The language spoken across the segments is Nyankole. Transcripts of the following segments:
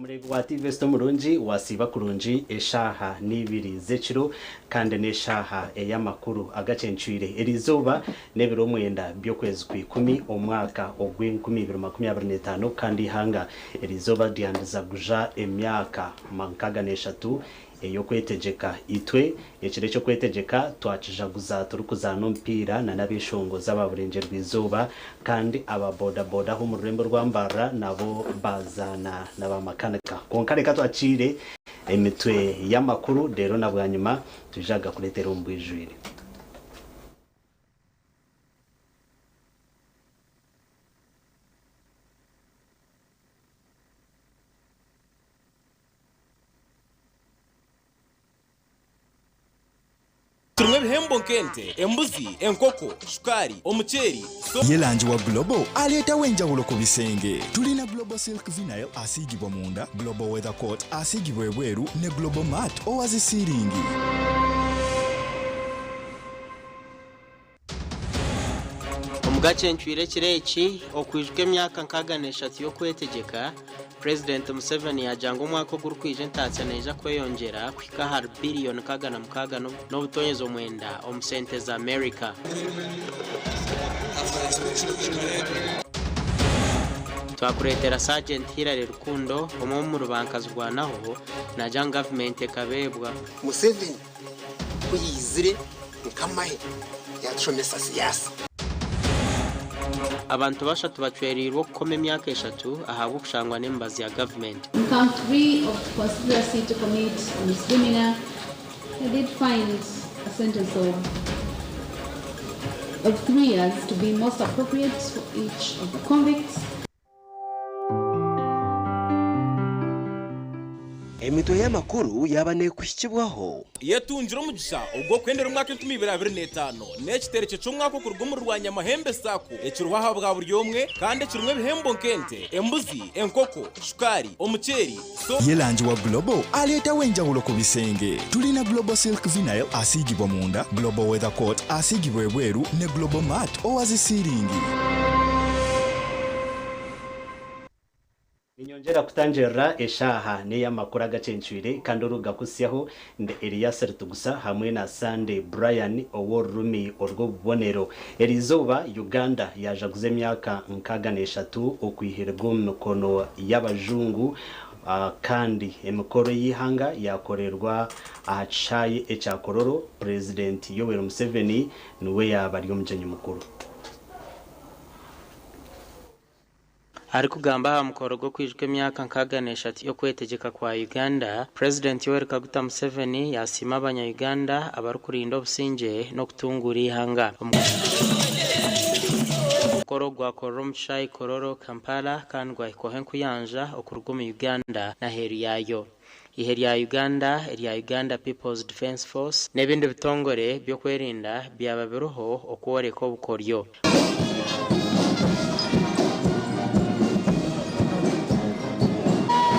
Omureebi wa TV Esita omurungi wasiiba kurungi eshaaha n'ibiri z'ekiro kandi n'eshaaha ey'amakuru agacencwire eriizooba n'ebiro mwenda by'okwezi kw'ikumi omwaka ogw'enkumi ibiri makumi abiri n'etaano kandi eihanga eriizooba ryandizaguza emyaka 63 ey'okwetegyeka. Itwe ekiro eky'okwetegyeka twakijaguza turikuzaana omupiira na n'abeshongozi aba Burengyerwa-izooba kandi aba boda boda ab'omu rurembo rwa Mbarara nabo baazaana na ba makanika. Kwonka reka twakiire emitwe y'amakuru reero na bwanyima twije kugakureetera omu bwijwire. Turimu ebihembo nk'ente, embuzi, enkoko, shukaari, omuceeri, so. Ye langi wa Global aleetawo enjawulo ku bisenge. Tulina Global Silk Vinyl asiigibwa munda, Global Weather Coat asiigibwa ebweru ne Global Mat owa zi siiringi. Omugace ncwire ekiro eki, okwijuka emyaka 63 y'okwetegyeka, Purezidenti Museveni yaagira ngu omwaka ogurikwija entaasya neija kweyongyera kuhika ahari biriyoni 66 n'obutonyeza omwenda omu sente za America. Twakureetera Sergeant Hillary Rukundo, omwe omuri ba nkazirwanaho, naagira ngu gavumenti ekabeebwa. Museveni ku yaizire nk'amahe yaatushomesa siyaasa. Abantu bashatu bacwereirwe okukoma emyaka eshatu ahabw'okushangwa n'emibazi ya gavumenti. In count 3 of conspiracy to commit a misdemeanor, I did find a sentence of of 3 years to be most appropriate for each of the convicts. Emitwe y'amakuru yaaba neekuhikibwaho. Yetungire omugisha ogw'okuhendera omwaka 2025 n'ekiterekye ky'omwaka okuruga omuri Rwanyamahembe Sacco ekiriho aha bwa buri omwe kandi ekirimu ebihembo nk'ente, embuzi, enkoko, shukaari, omuceeri, so. Ye langi wa Global aleetawo enjawulo ku bisenge. Tulina Global Silk Vinyl asiigibwa munda, Global Weather Coat asiigibwa ebweru ne Global Mat owa zi siiringi. Ninyongyera kutangirira eshaaha n'ey'amakuru agacencwire kandi orikugakutsyaho ndi Elias Ritugusa hamwe na Sunday Brian ow'orurimi orw'obubonero. Eriizooba Uganda yaajaguza emyaka 63 okwihirirwa omu mikono y'abajungu kandi emikoro y'eihanga yaakorerwa aha kishaayi ekya Kololo, Purezidenti Yoweri Museveni niwe yaaba ari omugyenyi mukuru. Arikugamba aha mukoro gw'okwijuka emyaka 63 y'okwetegyeka kwa Uganda, Purezidenti Yoweri Kaguta Museveni yasiima abanya-Uganda abarikurinda obusingye n'okutunguura eihanga. Omukoro gwakorerwa omu kishaayi Kololo, Kampala kandi gwahikwaho enkuyanja okuruga omu Uganda n'aheeru yaayo. Eihe rya Uganda erya Uganda People's Defence Force n'ebindi bitongore by'okwerinda byaba biriho okworeka obukoryo.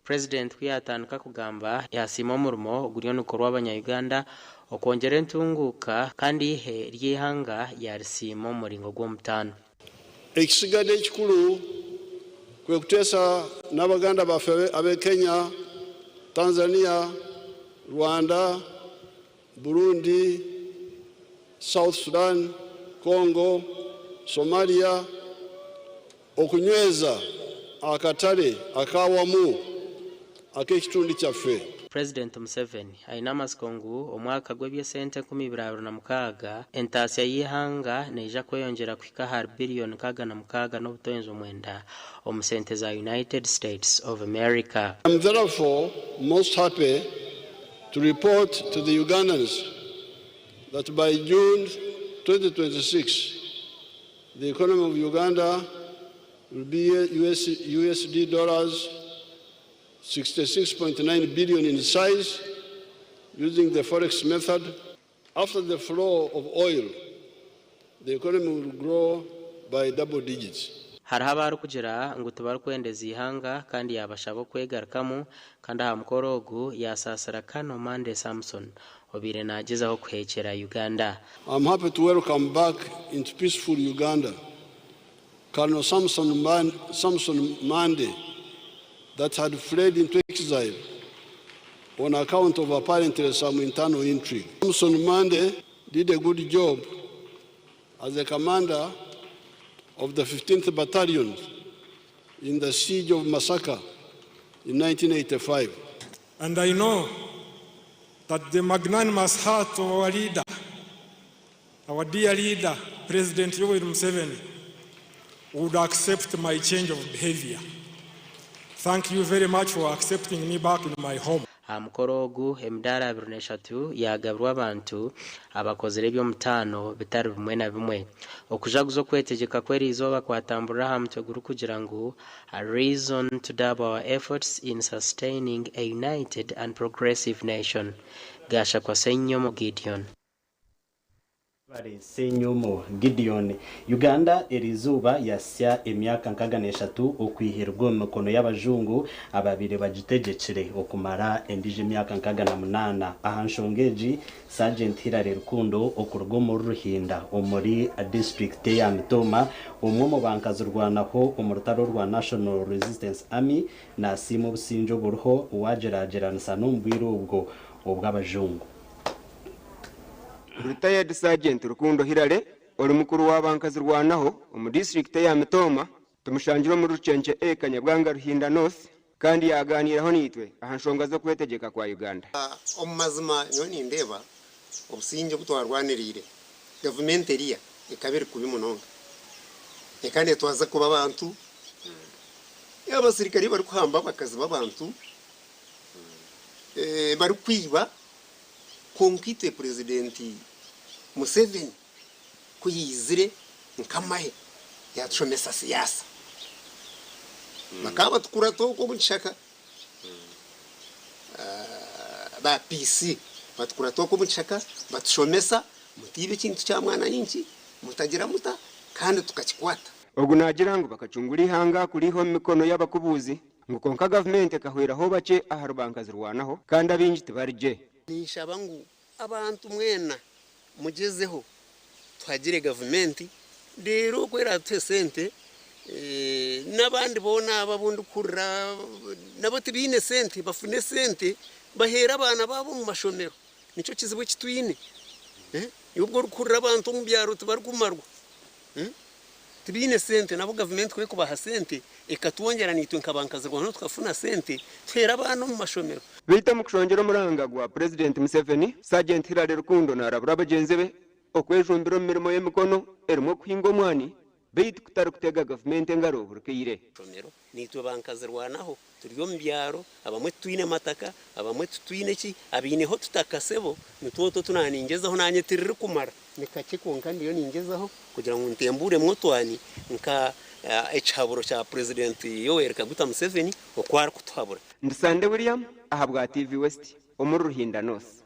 Purezidenti ku yaatandika kugamba, yaasiima omurimo oguriyo nigukorwa abanya-Uganda okwongyera entunguuka kandi eihe ry'eihanga yaarisiima omu muringo gw'omutaano. Ekisigadde ekikulu kwe kuteesa n'abaganda baffe ab'e Kenya, Tanzania, Rwanda, Burundi, South Sudan, Congo, Somalia okunyweza akatale ak'awamu ak'ekitundu kyaffe. Purezidenti Museveni aine amatsiko ngu omwaka gw'eby'esente 2026, entaasya y'eihanga neija kweyongyera kuhika ahari biriyoni 66.9 omu sente za United States of America. I am therefore most happy to report to the Ugandans that by June 2026, the economy of Uganda will be US, USD dollars 66.9 billion in size using the forex method. After the flow of oil, the economy will grow by double digits. Hariho abarikugira ngu tibarikwendeza eihanga kandi yaabashaba okwegarukamu kandi aha mukoro ogu yaasaasira Colonel Mande Samson obaire naagyezaho kuhekyera Uganda. I'm happy to welcome back into peaceful Uganda Colonel Samson, Man, Samson Mande, that had fled into exile on account of apparently some internal intrigue. Samson Mande did a good job as a commander of the 15th Battalion in the siege of Masaka in 1985. And I know that the magnanimous heart of our leader, our dear leader, President Yoweri Museveni, would accept my change of behavior. Thank you very much for accepting me back in my home. Aha mukoro ogu, emidaara 23 yaagabirwa abantu abakozire eby'omutaano bitari bimwe na bimwe. Okujaguza okwetegyeka kw'eriizooba kwatamburira aha mutwe gurikugira ngu A reason to double our efforts in sustaining a united and progressive nation. Gashakwa Ssenyomo Gideon. Webare Ssenyomo Gideon. Uganda eriizooba yasya emyaka 63 okwihirwa omu mikono y'abajungu ababaire bagitegyekire okumara endiijo emyaka 68. Aha nshonga egi, Sergeant Hillary Rukundo okuruga omuri Ruhinda omuri disiturikiti eya Mitooma, omwe omu bankazirwanaho omu rutaro rwa National Resistance Army nasiima obusingye oburiho wagyeragyeranisa n'omu bwire obwo obw'abajungu. Retired Sergeant Rukundo Hillary ori mukuru wa bankazirwanaho omu disiturikiti eya Mitooma tumushangire omuri Rucence A Kanyabwanga Ruhinda North kandi yaaganiiraho naitwe aha nshonga z'okwetegyeka kwa Uganda. Omu mazima nyowe nindeeba obusingye obu twarwaniriire gavumenti eriya ekaba eri kubi munonga. Ekaba neetwaza kubi abantu, abasirikare barikuhamba abakazi b'abantu, barikwiba. Kwonka itwe Purezidenti Museveni ku yaizire nk'amahe yaatushomesa siyaasa. Bakaba batukurata okwo omu kishaka, ba PC batukurata okwo omu kishaka batushomesa mutaiba ekintu kya mwananchi, mutagira muta kandi tukakikwata. Ogu naagira ngu bakacungura eihanga kuriiha omu mikono y'abakubuuzi ngu kwonka gavumenti ekahweraho bakye ahari bankazirwanaho kandi abaingi tibari gye. Ninshaba ngu abantu mwena mugyezeho tuhagire gavumenti reero ku eratuhe sente n'abandi boona abo abu ndikuhurira nabo tibaine sente bafune sente baheere abaana baabo omu mashomero. Nikyo kizibu eki twine. Iwe obu orikuhurira abantu omu byaro tibarikumarwa. Tibaine sente nabo gavumenti ku erikubaha sente ekatwongyera naitwe nka bankazirwanaho tukafuna sente tuheere abaana omu mashomero. Beitu omu kushongyera omuranga gwa Purezidenti Museveni, Sergeant Hillary Rukundo narabura bagyenzi be okwejumbira omu mirimo y'emikono erimu okuhinga omwani beitu kutari kutega gavumenti engaro buri kaire. Ishomero Naitwe bankazirwanaho turi omu byaro, abamwe titwine mataka, abamwe titwine ki, abaineho otutaka sebo nitwo otu otu naaningyezaho naanye tiririkumara. Ni kakye kwonka ndiyo ningyezaho kugira ngu ntembuuremu otwani nka ekihaburo kya Purezidenti Yoweri Kaguta Museveni oku arikutuhabura. Ndi Sande William ahabwa TV West omuri Ruhinda North.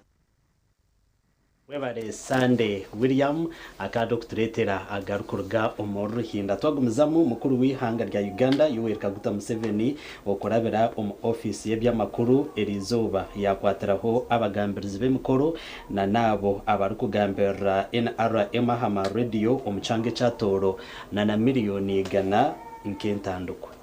Webare Sunday William akandi okutureetera agarikuruga omuri Ruhinda. Twagumizamu, mukuru w'eihanga rya Uganda Yoweri Kaguta Museveni okurabira omu ofiisi y'eby'amakuru eriizooba yaakwatiraho abagambirizi b'emikoro na n'abo abarikugambirira NRM aha ma rediyo omu kyanga ekya Tooro na na miriyoni igana nk'entandikwa.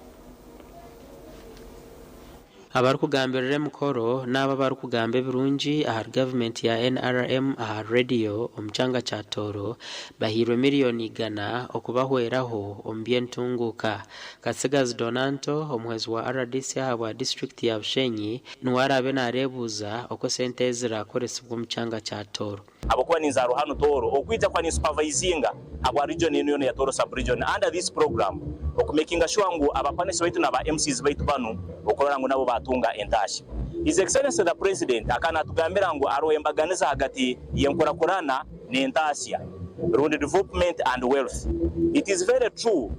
Abarikugambirira emikoro n'abo abarikugamba ebirungi ahari gavumenti ya NRM aha rediyo omu kyanga kya Tooro bahairwe miriyoni igana okubahweraho omu by'entunguuka. Katsigazi Donanto, omuhwezi wa rdc ahabwa disiturikiti ya Bushenyi niwe araabe naareebuuza oku esente ezi ziraakoresibwa omu kyanga kya Tooro. Habwokuba ninzaarwa hanu Tooro, okwija kuba ninsupervisinga habwa region enu yoona eya Tooro sub region under this program okumakinga sure ngu aba panelists baitu na ba MCs baitu banu okurora ngu nabo batunga entaahya. His Excellency the President akaba natugambira ngu haroho embaganiza hagati y'enkurakurana n'entaasya rundi development and wealth. It is very true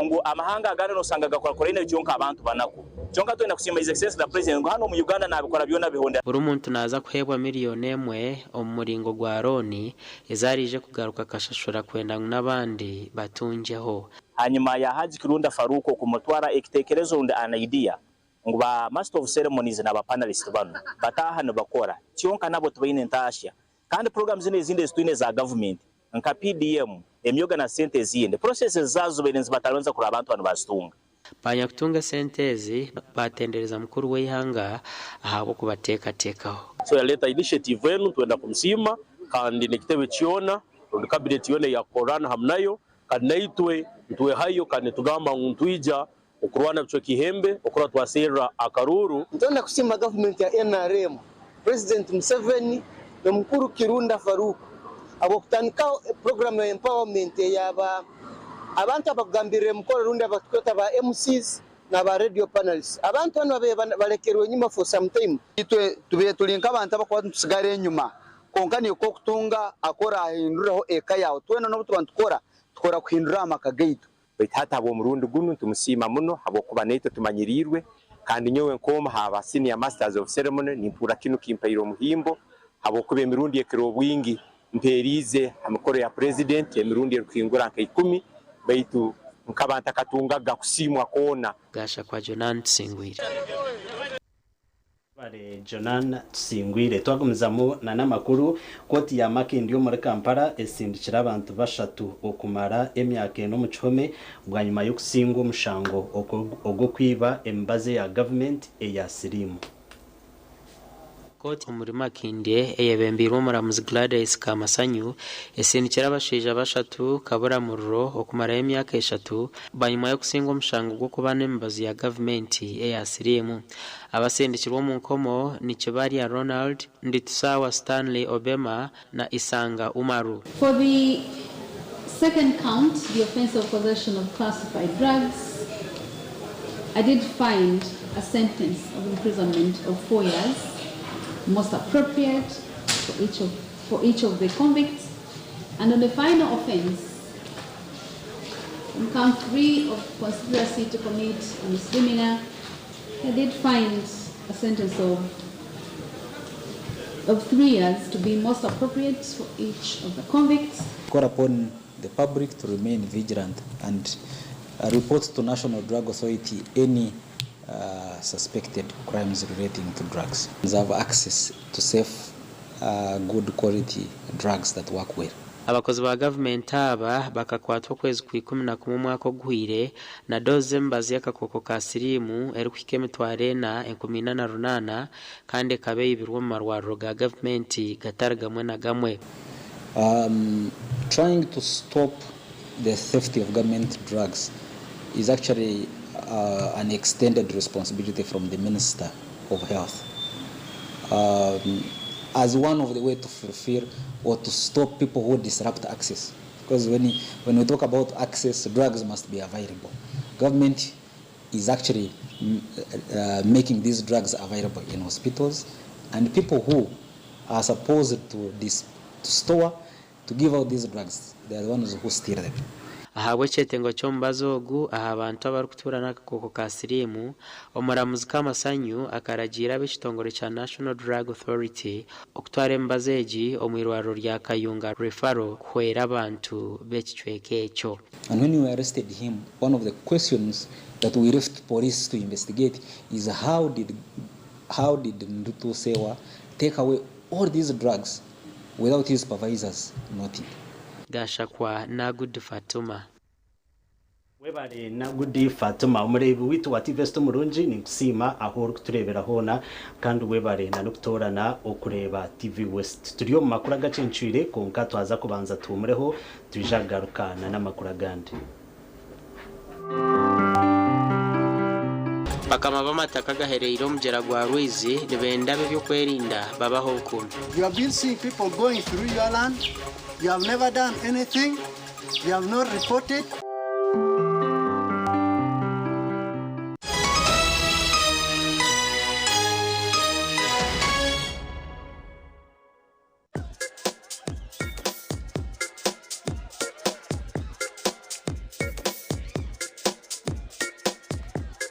ngu amahanga agandi nosanga gakurakuraine kyonka abantu banaku. Kyonka twenda kusiima His Excellency the President ngu hanu omu Uganda nabikora byona bihondera. Buri muntu naaza kuheebwa miriyoni emwe omu muringo gwa looni ezi araije kugaruka akashashura kwenda ngu n'abandi batungyeho. Hanyuma ya Hajji Kirunda Farouk okumutwara ekitekerezo rundi an idea ngu ba Master of Ceremonies na ba Panelist banu bataaha nibakora kyonka nabo tibaine ntaahya kandi program zinu ezindi ezitwine eza government nka PDM, emyoga na sente ezindi processes zaazo zibaire nizibataribaniza kurora abantu banu bazitunga. Banyakutunga esente ezi baatendereza mukuru w'eihanga ahabw'okubateekateekaho. So yaleeta initiative enu twenda kumusiima kandi n'ekitebe kyona rundi cabinet yoona eyakukorrana hamu nayo kandi naitwe nitwehayo kandi nitugamba ngu nitwija okurwana bicweka ihembe okurora twaserra akaruuru. Nitwenda kusiima gavumenti ya NRM, Purezidenti Museveni n'omukuru Kirunda Farouk ahabw'okutandikaho puroguraamu ya empowerment eya abantu abakugambirira emikoro rundi abatukweta ba MCs na ba radio panelists. Abantu banu babaire balekerwe enyima for some time. Itwe tubaire turi nk'abantu abarikuba nitusigara enyima, kwonka niiwe okutunga aku orahinduraho eka yaawe. Twena n'obu tuba nitukora, tukora kuhindura aha maka gaitu. Baitu hati habw'omurundi gunu nitumusiima muno habwokuba naitwe tumanyiriirwe kandi nyowe nk'omu ha ba Senior Masters of Ceremony nimpurra kinu kimpaire omuhimbo habwokuba emirundi ekira obwingi mpeeriize ha mikoro ya Purezidenti emirundi erukuhingura nka ikumi baitu nkaba ntakatungaga kusiimwa kwona. Gashakwa Jonan Tusingwire. Webare Jonan Tusingwire. Twagumizamu na n'amakuru, kooti ya Makindye omuri Kampala esindikire abantu bashatu okumara emyaka ena omu kihome bwanyima y'okusingwa omushango ogw'okwiba emibazi eya gavumenti eya siriimu. Kooti omuri Makindye eyebembeirwe omuramuzi Gladys Kamasanyu esindikire abashaija bashatu kaburamuriro okumarayo emyaka eshatu bwanyima y'okusingwa omushango gw'okuba n'emibazi ya gavumenti eya siriimu. Abasindikirwe omu nkomo ni Kibalya Ronald, Nditusawa Stanley Obema na Isanga Umaru. For the second count, the offence of possession of classified drugs, I did find a sentence of imprisonment of 4 years, most appropriate for each of the convicts. And on the final offence, on count 3 of conspiracy to commit a misdemeanor, I did find a sentence of 3 years to be most appropriate for each of the convicts. Call upon the public to remain vigilant and report to National Drug Authority any suspected crimes relating to drugs. They have access to safe, good quality drugs that work well. Abakozi ba gavumenti aba bakakwatwa okwezi kwa 11 omwaka oguhwire na doozi z'emibazi y'akakooko ka siriimu erikuhika 4,408 kandi ekaba eyibirwe omu marwariro ga gavumenti gatari gamwe na gamwe. Trying to stop the theft of government drugs is actually an extended responsibility from the Minister of Health. As one of the way to fulfill or to stop people who disrupt access. Because when we talk about access, drugs must be available. Government is actually making these drugs available in hospitals, and people who are supposed to store, to give out these drugs, they are the ones who steal them. Ahabw'ekyetengo ky'omubazi ogu aha bantu abarikutuura n'akakooko ka siriimu, omuramuzi Kamasanyu akaragiira ab'ekitongore kya National Drug Authority okutwara emibazi egi omu irwariro rya Kayunga Referral kuhwera abantu b'ekicweka ekyo. And when we arrested him, one of the questions that we left police to investigate is how did Ndutu Sewa take away all these drugs without his supervisors noting? Gashakwa Nagudi Fatuma. Webare Nagudi Fatuma. Omureebi waitu wa TV West omurungi, ninkusiima aho orikutureebera hoona kandi webare na n'okutoorana okureeba TV West. Turi omu makuru agacencwire, kwonka twaza kubanza tuhumureho, twija kugaruka na n'amakuru agandi. Bakama b'amataka gahereire omugyera gwa Rwizi nibenda ab'ebyokwerinda babaho obukuumi. You have been seeing people going through your land. You have never done anything. You have not reported.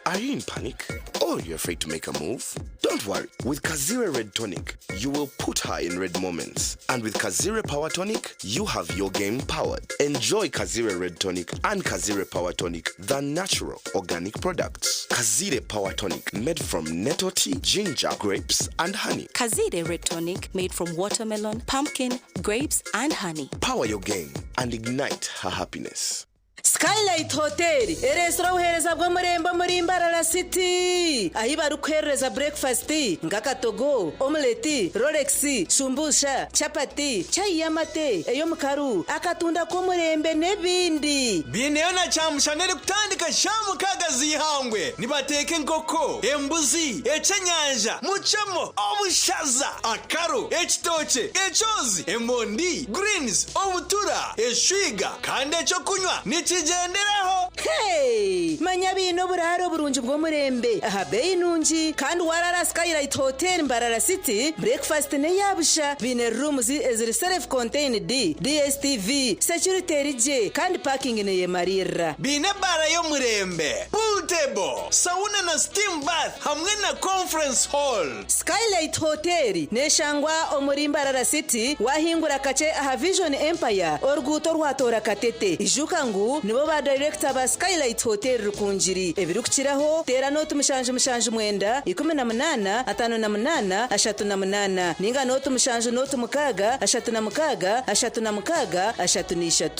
Are you in panic? Or you're afraid to make a move? Don't worry. With Kazire Red Tonic, you will put her in red moments. And with Kazire Power Tonic, you have your game powered. Enjoy Kazire Red Tonic and Kazire Power Tonic, the natural organic products. Kazire Power Tonic, made from nettle tea, ginger, grapes, and honey. Kazire Red Tonic, made from watermelon, pumpkin, grapes, and honey. Power your game and ignite her happiness. Skylight Hotel ereetsire obuheereza bw'omurembe omuri Mbarara City ahi barikuheerereza breakfast nk'akatogo, omelette, rolex, shumbusha, chapati, chai y'amate, ey'omukaru, akatunda k'omurembe n'ebindi. Biineyo na kyamushana erikutandika shaaha mukaaga z'eihangwe. Nibateeka enkoko, embuzi, ekyenyanja, mucemo, obushaza, akaro, ekitookye, ekyozi, emondi, greens, obutura, eshwiga kandi ekyokunywa nikigyenderaho. Hey! Manya baine oburaaro burungi bw'omurembe aha beeyi nungi kandi waraara Skylight Hotel Mbarara City, breakfast n'eya busha. Baine rooms eziri self contained, DSTV, security eri gye kandi parking neyemariirira. Baine ebaara y'omurembe, pool table, sauna na steam bath hamwe na conference hall. Skylight Hotel neshangwa omuri Mbarara City wahingura kakye aha Vision Empire oruguuto orwatoora Katete. Ijuka ngu nibo ba dayirekita ba Skylight Hotel Rukungiri. Ebirikukiraho teera nooti 779 18 58 38 ninga nooti 7 nooti 6 36 36 33.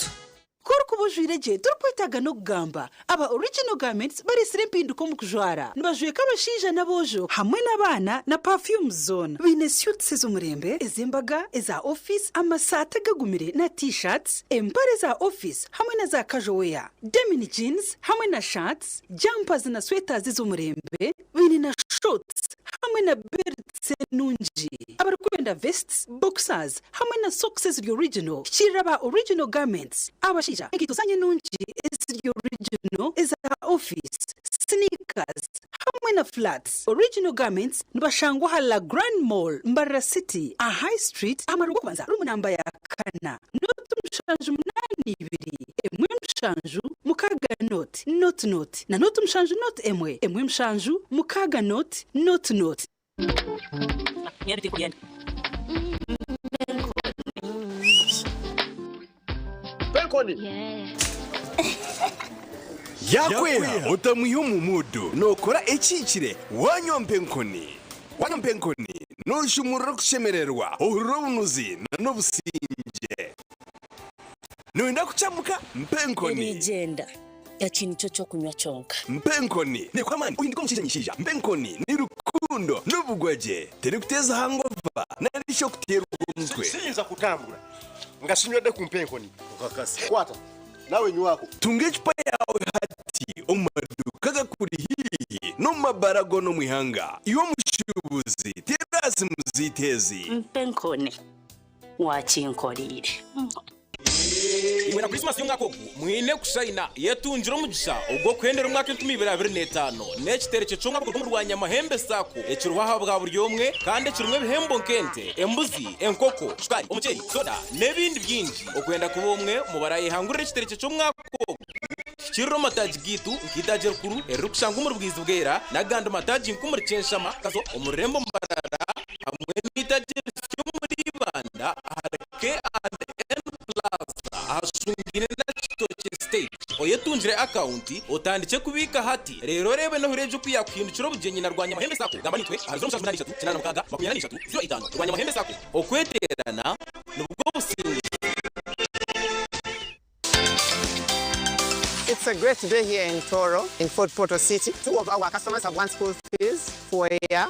Ku orikuba ojwaire gye torikwetaaga n'okugamba. Aba Original Garments bareetsire empinduka omu kujwara. Nibajweka abashaija n'aboojo hamwe n'abaana na perfumes zoona. Baine suits ez'omurembe, ez'embaga, eza ofiisi, amasaati agagumire na T-shirts, empare za ofiisi hamwe na za casual wear, denim jeans hamwe na shirts, jumpers na sweaters ez'omurembe. Baine na shorts hamwe na belts enungi. Abarikwenda vests, boxers hamwe na socks eziri original, hikiirira aba Original Garments. Abashaija, enkaito zanyu enungi eziri original eza office, sneakers hamwe na flats. Original Garments nibashangwa aha La Grand Mall, Mbarara City, aha High Street, aha mwaro gw'okubanza, room namba ya kana. Nooti 782, 1 7 6 nooti, nooti nooti, na nooti 7 nooti 1, 1 7 6 nooti, nooti nooti. Yaakweha otamwiha omu muudu, nookora ekihikire waanywa mpenkoni. Waanywa mpenkoni nooshumurura okushemererwa, ohurira obunuzi n'obusingye. Nooyenda kucamuka? Mpa enkoni. Eriigyenda, eki nikyo ky'okunywa kyonka. Mpa enkoni. Neekuha amaani ohinduke omushaija nyishaija. Mpa enkoni ni rukundo n'obugwagye. Terikuteeza hangova nari shi okuteerwa omutwe. Siyinza kutambura nga sinywedde ku mpa enkoni. Okakasa. Kwata nawe nywako. Tunga ecupa yaawe hati omu maduuka agakuri haihi n'omu mabaara goona omu ihanga. Iwe omushuubuzi, teera aha simu zaitu ezi. Mpa enkoni. Wakinkoreire. Imwe na Krisimasi y'omwaka ogu mwine kushayina. Yetungire omugisha ogw'okuhendera omwaka 2025 n'ekitereke ky'omwaka kuruga omu Rwanyamahembe sacco ekiriho aha bwa buri omwe kandi ekirimu ebihembo nk'ente, embuzi, enkoko, shukaari, omuceeri, soda n'ebindi bingi. Okwenda kuba omwe omu barayehangurira ekitereke ky'omwaka ogu, hikirira omu mataagi gaitu nk'eitaagi erikuru eririkushangwa omuri Bwizibwera n'agandi mataagi nk'omuri Kyenshama, Kazo, omu rurembo Mbarara hamwe n'eitaagi erisya omuri Ibanda ahari K&N Plaza ahashungaine na Kitokye Stage. Oyetungire akawunti otandikye kubiika hati reero oreebe n'ohurire egyo ku yaakuhindukira obugyenyi na Rwanyamahembe sacco. Gamba naitwe ahari 0783 86 43 05. Rwanyamahembe sacco, okweteerana nibwo businguzi. It's a great day here in Toro, in Fort Portal City. Two of our customers have won school fees for a year,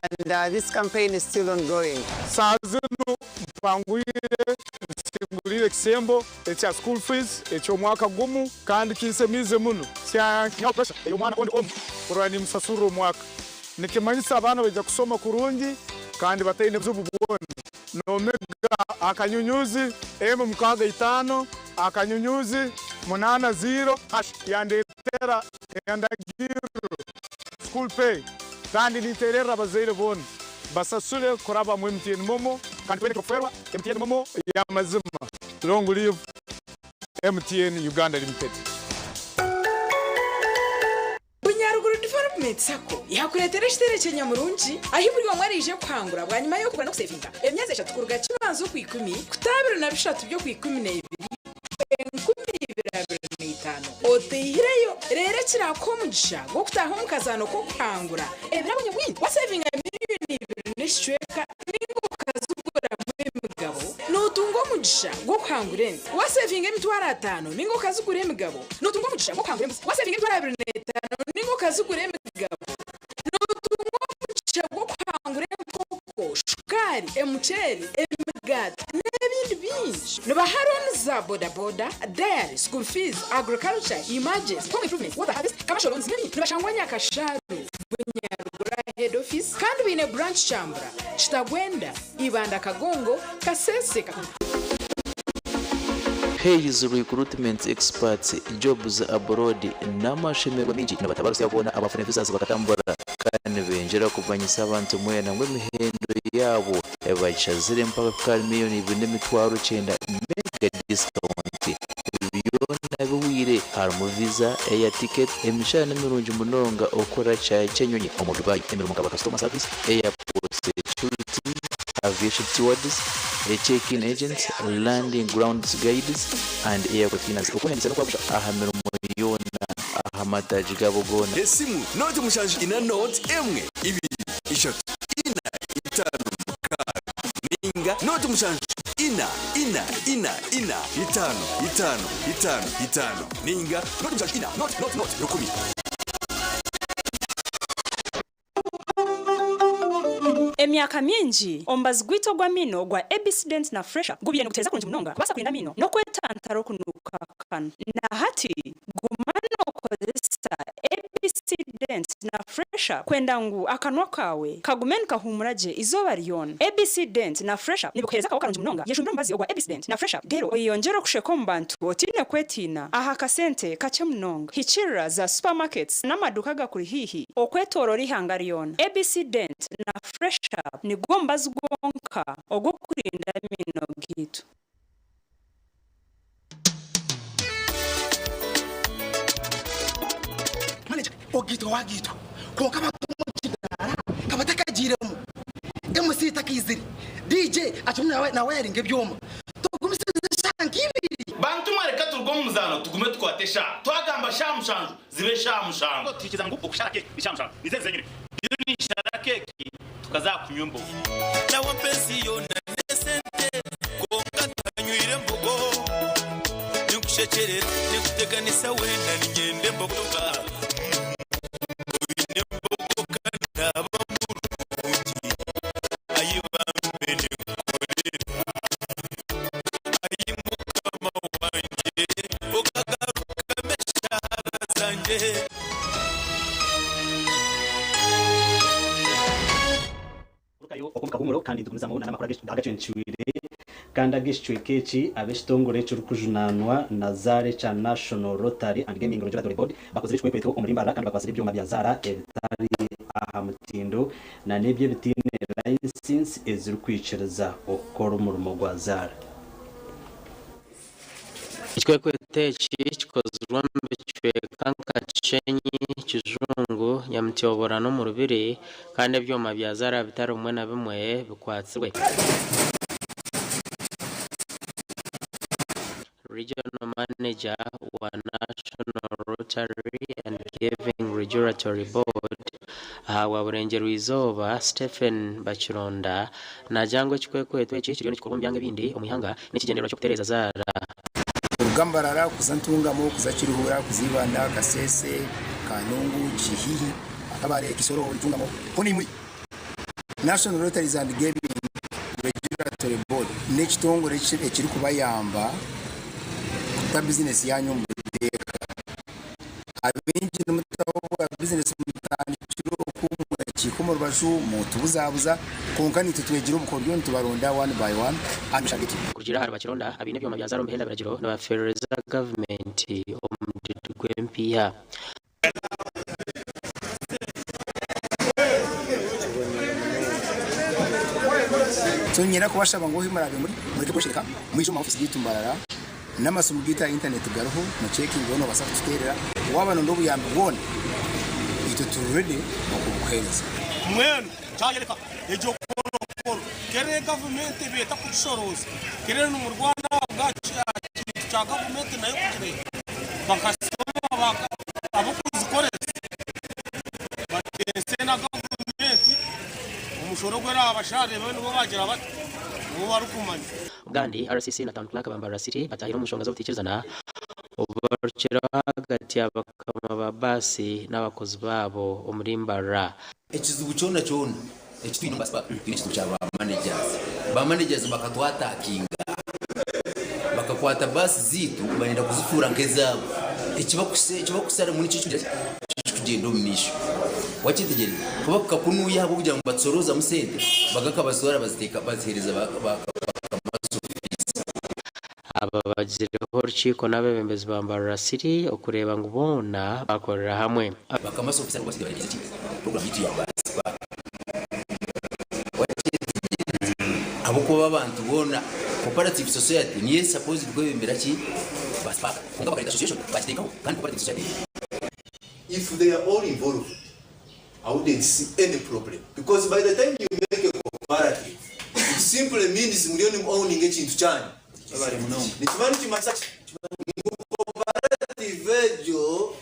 and uh, this campaign is still ongoing. Saa zinu mpangwire nsinguriire ekisembo ekya school fees eky'omwaka gumu kandi kinsemiize muno. Kyanyihaho pressure ey'omwana ondi omu kurora nimusasurra omwaka. Nikimanyisa abaana baija kusoma kurungi kandi bataine buzibu bwona. Nomega akanyunyuzi emu 65 akanyunyuzi 8 ziro hash yandetera endagirro school pay kandi nintererra abazaire boona basasule kuraba mu MTN momo kandi twine ekyokuferwa MTN momo yamazima long live MTN Uganda Limited. Bunyaruguru Development Sacco yakureetera ekiterekye nyamurungi ahi buri omwe araije kuhangura bwanyima y'okugura n'okusevinga emyezi eshatu kuruga Kibanza okwikumi kuta 23 by'okwikumi n'ebiri 2025 oteihireyo reero ekirakuha omugisha gw'okutaaha omu kazaano k'okuhangura ebirabo nyamwingi wasevinga miriyoni 2 n'ekicweka ninga okaziguramu emigabo nootunga omugisha gw'okuhangura ente wasevinga emitwaro emitwaro ataano ninga okazigura emigabo, nootunga omugisha gw'okuhangura embuzi. Waasevinga 25,000 ninga okazigura emigabo, nootunga omugisha gw'okuhangura enkoko, shukaari, emuceeri, emigaati n'ebindi bingi. Nibaha looni za bodaboda, dairy, school fees, agriculture, emergency, home improvement, water harvest, commercial loans n'ebindi. Nibashangwa Nyakasharu, Bunyaruguru aha head office kandi baine branch Kyambura, Kitagwenda, Ibanda Kagongo, Kasese, Hays Recruitment Experts Jobs Abroad n'amashemererwa mingi nibatabarutsya boona abafuna visas bakatambura kandi nibengyera kumanyisa abantu mwena ngu emihendo yaabo bagishazire mpaka kuhika ahari 2,900,000 mega discount byona bihweire harimu visa, air ticket, emishara nimirungi munonga okukora kishaayi ky'enyonyi omu Dubai, emirimo nka ba customer service, airport security, aviation stewards, check-in agents, landing grounds guides and airport cleaners. Okwehandiisa n'okwabusha aha mirimo yoona aha mataagi gaabo goona. Esimu nooti mushanju ina nooti emwe ibiri ishatu ina itaano mukaaga ninga nooti mushanju ina ina ina ina itaano itaano itaano itaano ninga nooti mushanju ina nooti nooti nooti rukumi. Emyaka mingi, omubazi gwaitu ogw'amaino ogwa ABC Dent na Fresha gubaire niguteereza kurungi munonga kubaasa kurinda amaino n'okwetantara okunuuka akanwa. Na hati, guma nookozesa ABC Dent na Fresha kwenda ngu akanwa kaawe kagume nikahuumura gye eizooba ryona. ABC Dent na Fresha nibikuheereza akaho karungi munonga. Yejumbire omubazi ogwa ABC Dent na Fresha reero oyeyongyere okusheka omu bantu otaine kwetiina aha kasente kakye munonga. Hikiirira za supermarkets n'amaduuka agakuri haihi okwetooroora eihanga ryona. ABC Dent na Fresh Up nigwo mubazi gwonka ogw'okurinda amaino gaitu. Manager, ogaitwa wagaitwa kwonka abantu omu kidaara kabatakagiiremu, MC takaizire, DJ akirimu nawayaringa ebyoma, togumisiriza eshaaha nk'ibiri. Bantu mwe reka turuge omu muzaano tugume tukwate eshaaha. Twagamba shaaha mushanju zibe eshaaha mushanju. Tuhikiza ngu okushara keeki ni shaaha mushanju. Nizo ezi zenyine. Ndiyo ninshara keeki tukaza aha kunywa embogo. Nawe ampa ensi yoona n'esente, kwonka tanywire mbogo. Ninkushekyerera, ninkuteganisa weena, niinyenda embogo yonka. Oine embogo ka naaba murungi, ai bambe ninkukorera. Ai Mukama wangye, okagarukamu eshaara zangye. Oku kahumuro kandi nitugumizamu n'amakuru agacencwire kandi ag'ekicweka eki ab'ekitongore ekirikujunanwa na zaara ekya National Lottery and Gaming Regulatory Board bakozire ekikwekweto omuri Mbarara kandi bakwatsire ebyoma bya zaara ebitari aha mutindo na n'ebyo ebitaine layisinsi ezirikwikiriza okukora omurimo gwa zaara. Ekikwekweto eki kikozirwe omu bicweka nka Kishenyi, Kijungu, Nyamutyobora n'omu Rubiri kandi ebyoma bya zaara bitari bimwe na bimwe bikwatsirwe. Regional Manager wa National Lottery and Gaming Regulatory Board ahabwa Burengyerwa-izooba, Stephen Bakironda naagira ngu ekikwekweto eki kiriyo nikikorwa omu byanga ebindi omu ihanga n'ekigyendererwa ky'okutereeza zaara. Kuruga Mbarara kuza Ntungamo, kuza Kiruhura, kuza Ibanda, Kasese, Kanungu, Kihihi, Kabale, Kisoro, Ntungamo, hoona imwe. National Lotteries and Gaming Regulatory Board n'ekitongore ekirikubayamba kuta bizinesi yaanyu omu buteeka. Abaingi nimutaho obwa bizinesi mutandikire oku mwekiika omu rubaju mutubuzabuza kwonka naitwe twegire obukoryo nitubaronda one by one aha mishaaga egi. Kurugiirira ahari Bakironda, abaine ebyoma bya zaara omu bihenda biragiro nibafeerereza gavumenti omudidi gw'empiiha. So niinyenda kubashaba ngu ahu muraabe muri, mureke kweshereka, mwije omu ma ofiisi gaitu Mbarara, n'amasimu gaitu aha intaneti gariho, mucekingeho noobaasa kututeerera, waaba nooyenda obuyambi bwona, itwe turi ready okubukuheereza. Mbwenu kyayereka egyo korokoro kere gavumenti ebaire etakugishorooza kere nimurwana ahabwa kintu kya gavumenti nayo kugireeta bakasitoma abarikuzikoresa bateese na gavumenti omushoro ogu erabasharire bo nibo bagira bata nibo barikumanya. Gandi, RCC na Town Clerk ba Mbarara City batahire omu nshonga z'obutaikirizana obubarukireho ahagati ya bakama ba baasi n'abakozi baabo omuri Mbarara. Ekizibu kyona kyona eki twine omu Bus Park, twine ekizibu kya ba managers. Ba managers bakatwatakinga, bakakwata baasi zaitu barenda kuzifuura nk'ezaabo. Eki bakusharamu nikyo ekirikugyenda omu maisho. Wakyetegyereza? Ku bakukakunuuya ahabw'okugira ngu nibatusoroozamu sente, bagakabazitwara baziteeka baziheereza ba kamazi ofiisi. Aba bagizireho orukiiko n'abeebembezi ba Mbarara City okureeba ngu boona baakorera hamwe. Bakamazi ofiisi aribo basigaire bareebize ki puroguramu yaitu ya Bus Park. Wakyetegyereza? Ahabw'okuba abantu boona Cooperative Society niyo eri supposed kwebembera ki Bus Park. Kwonka bakareeta association bakiteekaho kandi Cooperative Society eriho. If they are all involved, I wouldn't see any problem because by the time you make a cooperative, it simply means muriyo nimu owninga ekintu kyanyu. Nikiba nikimanyisa ki? Ngu cooperative egyo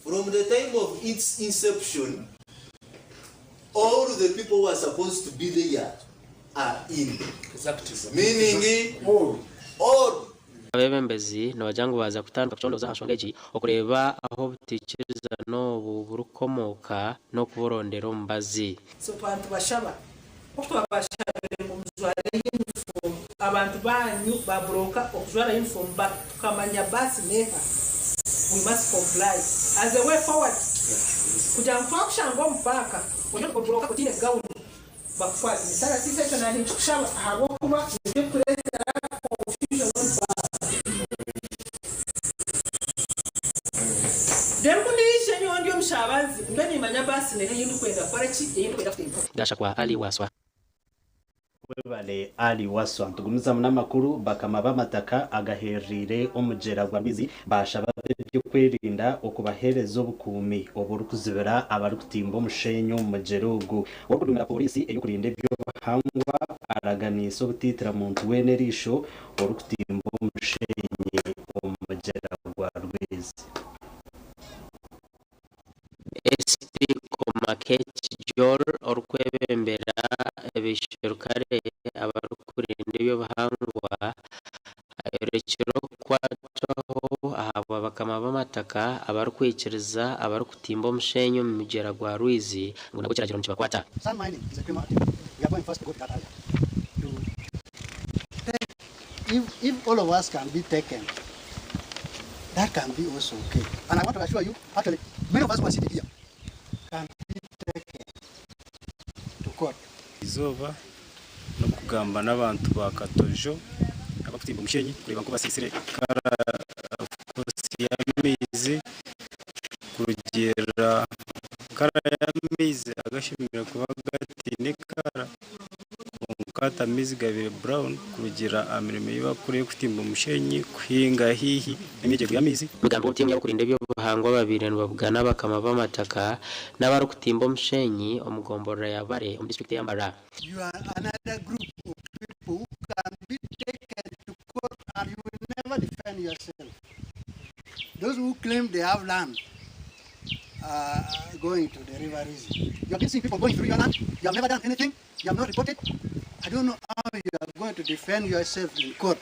from the time of its inception, all the people who are supposed to be there are in. Meaning all. Abeebembezi nibagira ngu baaza kutandika kucondooza aha nshonga egi okureeba ahu obutaikirizana obu burikukomooka n'okuburondera omubazi. So twaba nitubashaba, nk'oku twabashabire ngu mujware yunifoomu, abantu baanyu ba buroka okujwara yunifoomu but tukamanya baasi n'eha, we must comply as a way forward kugira ngu twakushanga omu paaka ori oburoka otaine gawuni bakukwate. Mister RTC ekyo naanye ninkikushaba ahabw'okuba nibyo bikureetera confusion omu paaka. Reero ku ndiija nyowe ndi omushabazi mbe nimanya baasi neha ei ndikwenda kukora ki, ei ndikwenda kutemba. Gashakwa Ali Waswa. Webale Ali Waswa. Nitugumizamu n'amakuru, bakama b'amataka agahereriire omugyera gwa Rwizi baashaba ab'ebyokwerinda okubaheereza obukuumi oburikuzibira abarikutimba omushenyi omu mugyera ogu. Orikudumira pooriisi ey'okurinda eby'obuhangwa araganiise obutaitira muntu weena eriisho orikutimba omushenyi omu mugyera gwa Rwizi. SP Komakech Joel orikwebembera abaisherukare abarikurinda eby'obuhangwa ayorekire okukwatwaho ahabwa bakama b'amataka abarikwikiriza abarikutimba omushenyi omu mugyera gwa Rwizi ngu nabwo ekiragiro nikibakwata. Sand mining is a criminal activity. We are going first to go to that area. To take, if all of us can be taken, that can be also okay. And I want to assure you, actually, many of us who are sitting here can be taken to court. Izooba n'okugamba n'abantu ba Katojo abakutimba omushenyi kureeba nku basiisire kara course y'amaizi kurugiirira kara y'amaizi agashemereire kuba gataine kara kwonka hati amaizi gabaire brown kurugiirira aha mirimo ei barikukora ey'okutimba omushenyi, kuhinga haihi n'emyegyego y'amaizi. Nigambwa ngu tiimu y'abakurinda eby'obuhangwa babaire nibabugana abakama b'amataka n'abarikutimba omushenyi omu gomborora ya Bubare omu disiturikiti eya Mbarara. You are another group of people who can be taken to court and you will never defend yourself. Those who claim they have land going to the river Rwizi. You have been seeing people going through your land. You have never done anything. You have not reported. I don't know how you are going to defend yourself in court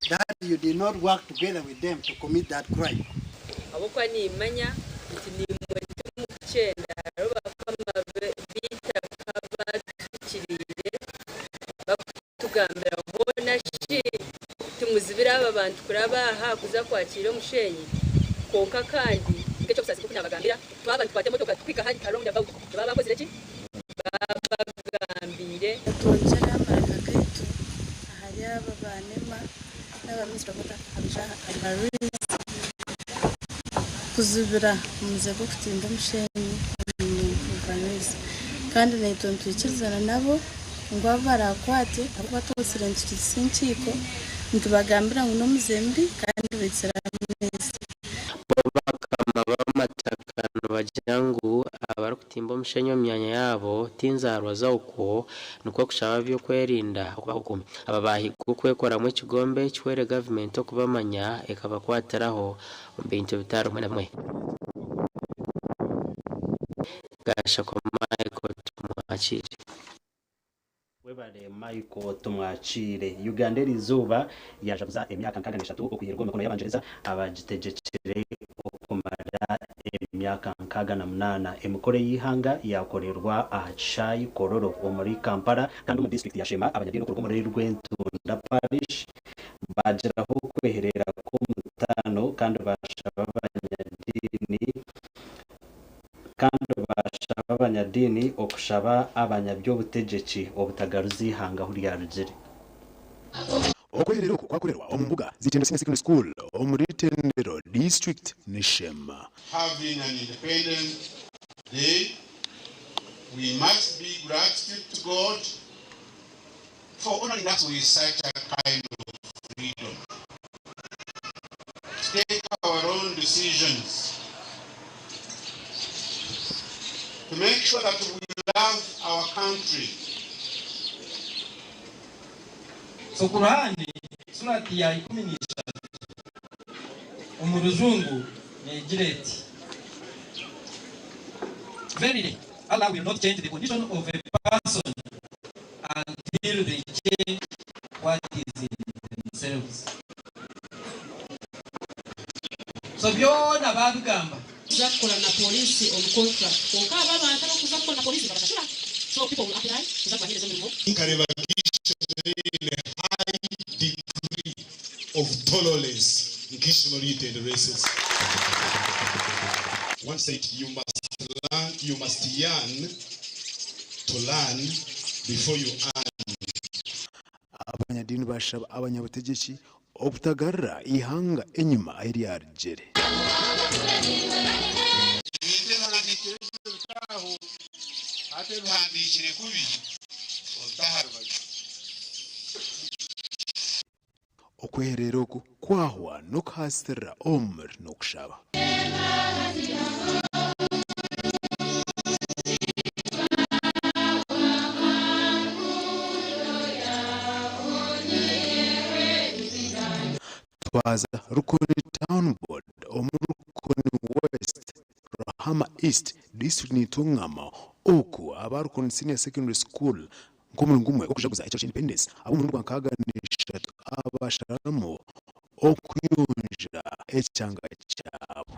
that you did not work together with them to commit that crime. Ahabw'okuba nimmanya nti naimwe timukukyenda. Hariho bakama b'eitaka abaatuhikiriire bakutugambira hoona shi timuzibire aba bantu kuraba aha kuza kwakiira omushenyi? Kwonka kandi nk'eky'obusaasi nk'oku naabagambira, twaba nitukwata emotoka kuhika hati aha round about nibaba baakozire ki? Baabagambiire. Twongyere amaraka gaitu ahari aba ba NEMA n'aba Ministry of Water aha Rwizi kuzibira omuze gw'okutimba omushenyi omu River Rwizi. Kandi naitwe nitwikirizana nabo ngu abu baraakwate ahabw'okuba twosire nitukihitsya enkiiko nitubagambira ngu n'omuze mubi kandi baitsire amaizi. Bo bakama b'amataka nibagira ngu abarikutimba omushenyi omu myanya yaabo tinzaarwa zaokwo nikwo kushaba ab'ebyokwerinda okubaha obukuumi. Aba baahigwa okwekoramu ekigombe kihwere gavumenti okubamanya ekabakwatiraho omu bintu bitari bimwe na bimwe. Gashakwa Michael Tumwakire. Webale Michael Tumwakiire. Uganda eriizooba yaajaguza emyaka 63 okwihirwa omu mikono y'Abangyereza abagitegyekire okumara emyaka 68. Emikoro ey'eihanga yaakorerwa aha kishaayi Kololo omuri Kampala kandi omu disiturikiti ya Sheema abanyadiini okuruga omuri Rwentunda Parish baagiraho okwehereera kw'omutaano kandi baashaba abanyadiini Kandi baashaba abanyadiini okushaba abanyaby'obutegyeki obutagaruza eihanga ahu ryarugire. Okweherera oku kwakorerwa omu mbuga z'Itendero Senior Secondary School omuri Itendero District n'Ishema. Having an independent day, we must be gratitude to God for honoring us with such a kind of freedom to take our own decisions, to make sure that we love our country. So Kur'ani surati ya 13 omu rujungu negira eti, Verily, Allah will not change the condition of a person until they change what is in themselves. So byona babigamba. Kuza kukora na police omu contract kwonka abo abantu abakuza kukora na police nibabashashura so people will apply kuza kubahereza emirimo. Nkareeba nk'eishomero eriine high degree of tolerance nk'eishomero ry'eitendero SS. One said you must learn, you must yearn to learn before you earn. Abanyadiini baashaba abanyabutegyeki obutagarura eihanga enyima ahi ryarugire. Ebintu ebihandiikire gye obite aho, hati ebihandiikire kubi obite aha rubaju. Okwehereera oku kwahwa n'okuhaasirira omuri n'okushaba. Twaza Rukoni Town Board omu Rukoni West, Ruhama East District Nitungama oku aba Rukoni Senior Secondary School Nk'omuringo gumwe gw'okujaguza ekiro ky'Independence, ab'omurundi gwa 63 basharamu okuyonja ekyanga kyabo.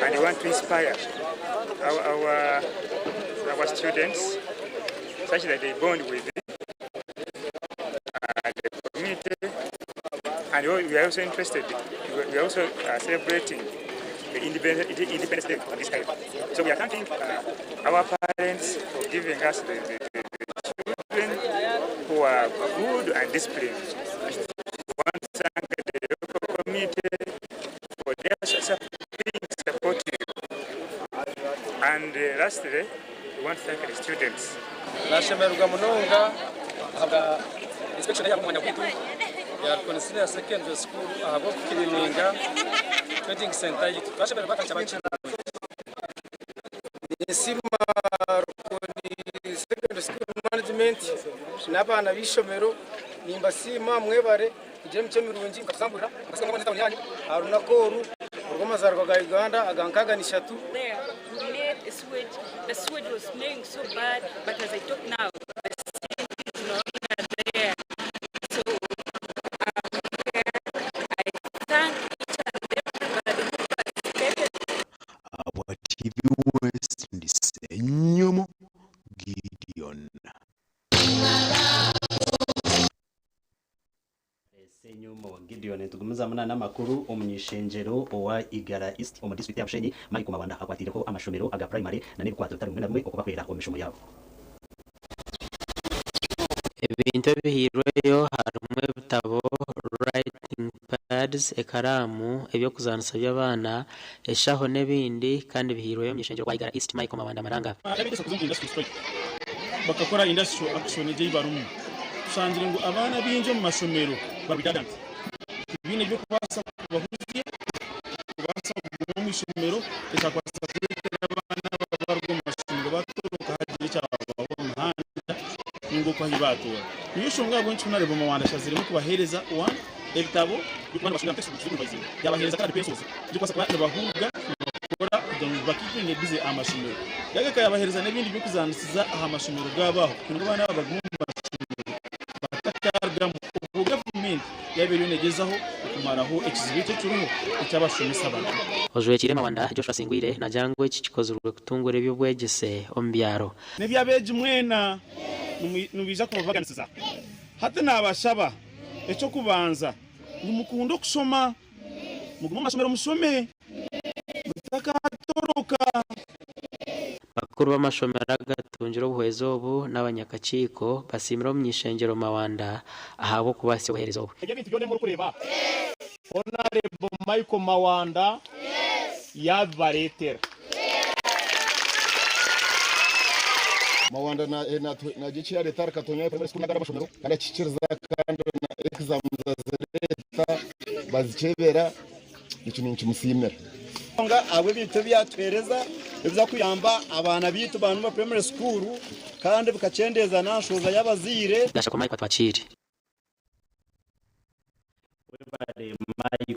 And we want to inspire our, our, our students such that they bond with the community. And we are also interested, we are also celebrating the Independence, Independence Day of this time. So we are thanking our parents for giving us the, the, the, the children who are good and disciplined. We want to thank the local community for their being supportive. And lastly, we want to thank the students. Nashemererwa munonga ahabwa inspection eyaaba omu mwanya gwaitu ya Rukoni Senior Secondary School ahabw'okukirininga trading center yaitu. Twashemererwa kandi kyaba kirungi. Ninsiima Rukoni Secondary School management n'abaana b'eishomero nimbasiima mwebare kugira emicwe mirungi mukatusamburira mukasiga mwabona etawuni yanyu aha runaku oru orw'amazaaribwa ga Uganda aga 63. There, we made a sewage. The sewage was smelling so bad, but as I talk now, the stink is no longer there. So I'm here. I thank each and everybody who participated. Ahabwa TV West ndi Ssenyomo Gideon. Ssenyumo Gideon nitugumizamu na n'amakuru omunyishengyero owa Igara East omu disiturikiti ya Bushenyi Michael Mawanda akwatiireho amashomero aga purayimare na n'ebikwato bitari bimwe na bimwe okubahwera omu mishomo yaabo. Ebintu ebihairweyo harimu ebitabo, writing pads, ekaraamu, eby'okuzaanisa by'abaana, eshaho n'ebindi kandi bihairweyo omuny'ishengyero wa Igara East Michael Mawanda Maranga. Bakakora industrial action egi ei barimu. Tushangire ngu abaana abaingi omu mashomero bari redundant. Tibaine eby'okubaasa kubahuzya kubaasa kuguma omu ishomero ekyakubaasa kureetera abaana aba. ei baatoora. Niyo nshonga ahabw'enki ku naareeba Mawanda ashaziremu kubaheereza one ebitabo by'okuba nibashomera textbooks z'okurivaizinga, yaabaheereza coloured pencils z'okubaasa kuba nibahuuga nibakora kugira ngu bakiipinge busy aha mashomero. Yagaruka yaabaheereza n'ebindi by'okuzaanisiza aha mashomero gaabo aho kugira ngu abaana aba bagume omu mashomero batakarugamu. Obwo gavumenti yaaba eriyo negyezaho okumaraho ekizibu eki ekiriho eky'abashomesa bato. Ojwekiire Mawanda, Joshua Singwire nagira ngu eki kikozirwe kutunguura eby'obwegyese omu byaro. N'eby'abeegi mwena nibaija kubabaganisiza. Hati naabashaba, eky'okubanza, ngu mukunde okushoma. Mugume omu mashomero mushome, mutakatoroka. Bakuru b'amashomero agatungire obuhwezi obu n'abanyakakiiko basiimire omuny'ishengyero Mawanda ahabw'okubaasya obuheereza obu. Ebi ebintu byona ebi murikureeba aha, Honarebo Michael Mawanda yaabibareetera. Mawanda nagira eki yareeta ahari Katonya Primary School n'agandi amashomero kandi akihikiriza kandi na exams azireeta bazikyebera ekyo ninkimusiimira. Munonga ahabw'ebintu ebi yaatuheereza ebiza kuyamba abaana baitu ba Numba Primary School kandi bikakyendeeza n'aha nshohoza y'abazaire. Gashakwa Mike Atwakiire. Webare Michael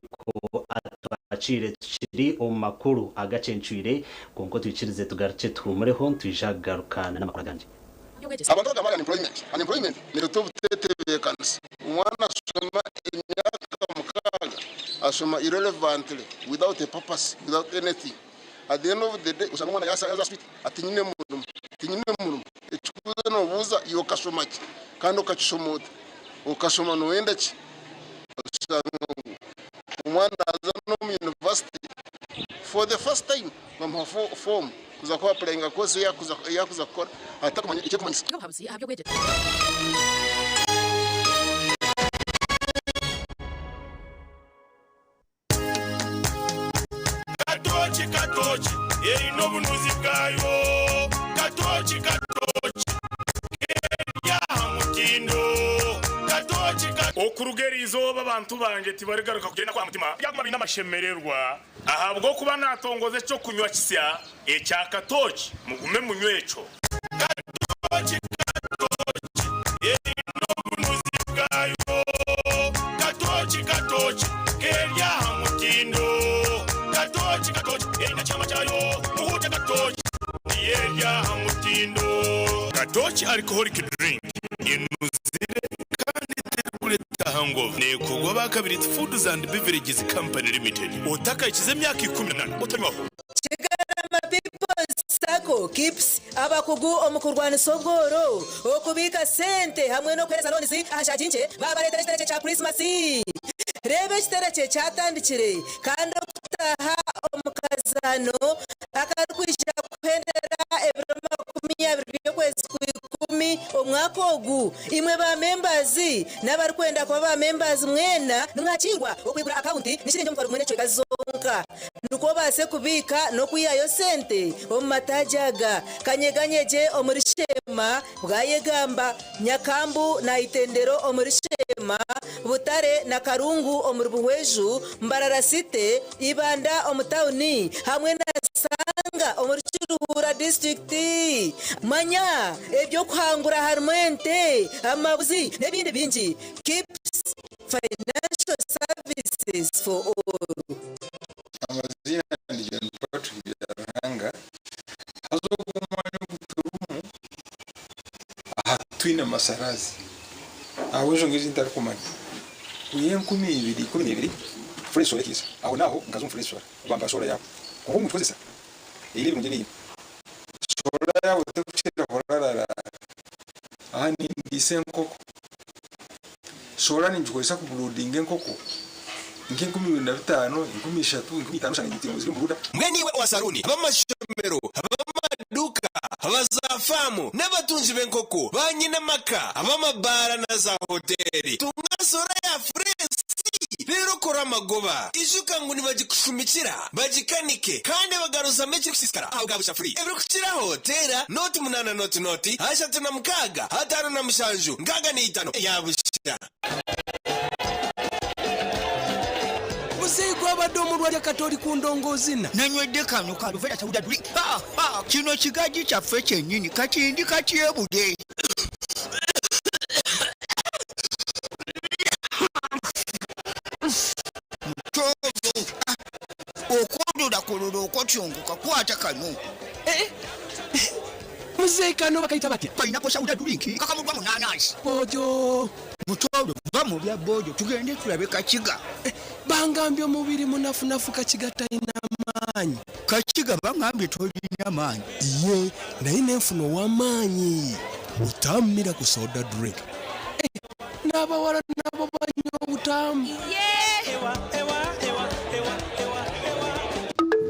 Atwakiire tukiri omu makuru agacencwire kwonka otwikirize tugarukye tuhumureho nitwija kugaruka n'amakuru agandi. Abantu bagamba unemployment, unemployment nereta obutetebekanisa. Omwana ashoma emyaka mukaaga ashoma irrelevantly without a purpose, without anything. At the end of the day oshanga omwana yaza aha street ati tinyine murimo, tinyine murimo. Ekikubuuzo nobuuza iwe okashoma ki kandi okakishoma ota? Okashoma noyenda ki? Oshanga ngu omwana aza n'omu university for the first time bamuha form kuza ku apurayinga course ei arikuza kukora atarikumanya eki erikumanyisa. Obuhabuzi aha by'obwegyese. Katooki katooki eine obunuzi bwayo Katooki katooki keri aha mutindo Katooki katooki. Okuruga eri izooba abantu bangye tibarigaruka kugyenda kwa mutima, baryaguma baine amashemererwa, ahabw'okuba naatongoza eky'okunywa kisya ekya katooki, mugume munywe ekyo. Katooki katooki eine obunuzi bwayo Katooki katooki keri aha mutindo Katooki katooki eine ekyama kyayo Muhuute katooki niyo eri aha mutindo. Katooki Alcoholic Drink enuzire kandi terikureeta hangover neekorwa aba Kabiriti Foods and Beverages Company Limited. Otakahikize emyaka 18 otanywaho. Kigarama People's Sacco, KIPS, abakugu omu kurwanisa obworo, okubiika sente hamwe n'okuheereza loans aha nshagi nkye baabareetera ekiterekye kya Kurisimasi. Reeba ekiterekye kyatandikire kandi okutaaha omu kazaano akarikwija kuhendera ebiro 20 by'okwezi kw'ikumi omwaka ogu. Imwe ba members n'abarikwenda kuba ba members mwena nimwakiirwa okwigura akawunti ni shiringi 10,000 n'ekicweka zonka. Nikwo obaase kubiika n'okwihayo sente omu mataagi aga, Kanyeganyegye omuri Sheema, Bwayegamba, Nyakambu na Itendero omuri Sheema, Butare na Karungu omuri Buhweju, Mbarara City, Ibanda omu tauni hamwe na Sanga omuri Kiruhura disiturikiti. Manya eby'okuhangura harimu ente, amabuzi n'ebindi bingi. KIPPS Financial Services for All. Amaziina ni John Patrick Byaruhanga haza ogu omwanya ogu turimu aha titwine masharazi ahabw'enshonga ezi ntarikumanya. Kwiha 2012 Fresh Solar ekaija aho n'aho nkaza omu Fresh Solar bampa solar yaabo kwonka obu nkugikozesa eine ebirungi ebingi. Solar yaabo terikukira kurarara aha nindiisa enkoko. Sola ningikozesa kuburuudinga enkoko nk'e2500, 3000, 5000 oshanga ngitiire ziri omu buruuda. Mbwenu iwe owa saruuni, ab'amashomero, ab'amaduuka, aba zaafaamu n'abatungi b'enkoko, baanyinamaka, ab'amabaara na zaahoteeri, tunga sola ya Fureesi reero okore amagoba. Ijuka ngu nibagikushumikira, bagikanike kandi bagaruzamu ekirikusiisikara ahabwa busha free. Ebirikukiraho teera nooti munaana nooti nooti 36 57 65 eya busha. Muzeeyi gwabadde omulwadde kati oli ku ndongoozina. Nanywedde kano ka Luvera Sauda Drink. Ha, ha, kino kigajji kyaffe kyennyini kati ndi katyebule. Turakurura okotyongoka kwata kano. Muzeeyi kano bakaita batya? Kainako sawuda dulinki kakamurwa mu nanansi. Boojo. Mutooro va mu bya boojo tugende tulabe Kakiga. Bangambye omubiri munafunafu Kakiga talina maanyi. Kakiga bangambye tolina maanyi. Ye naye nenfuna ow'amaanyi. Butammira ku soda drink. N'abawala nabo banywa obutamu.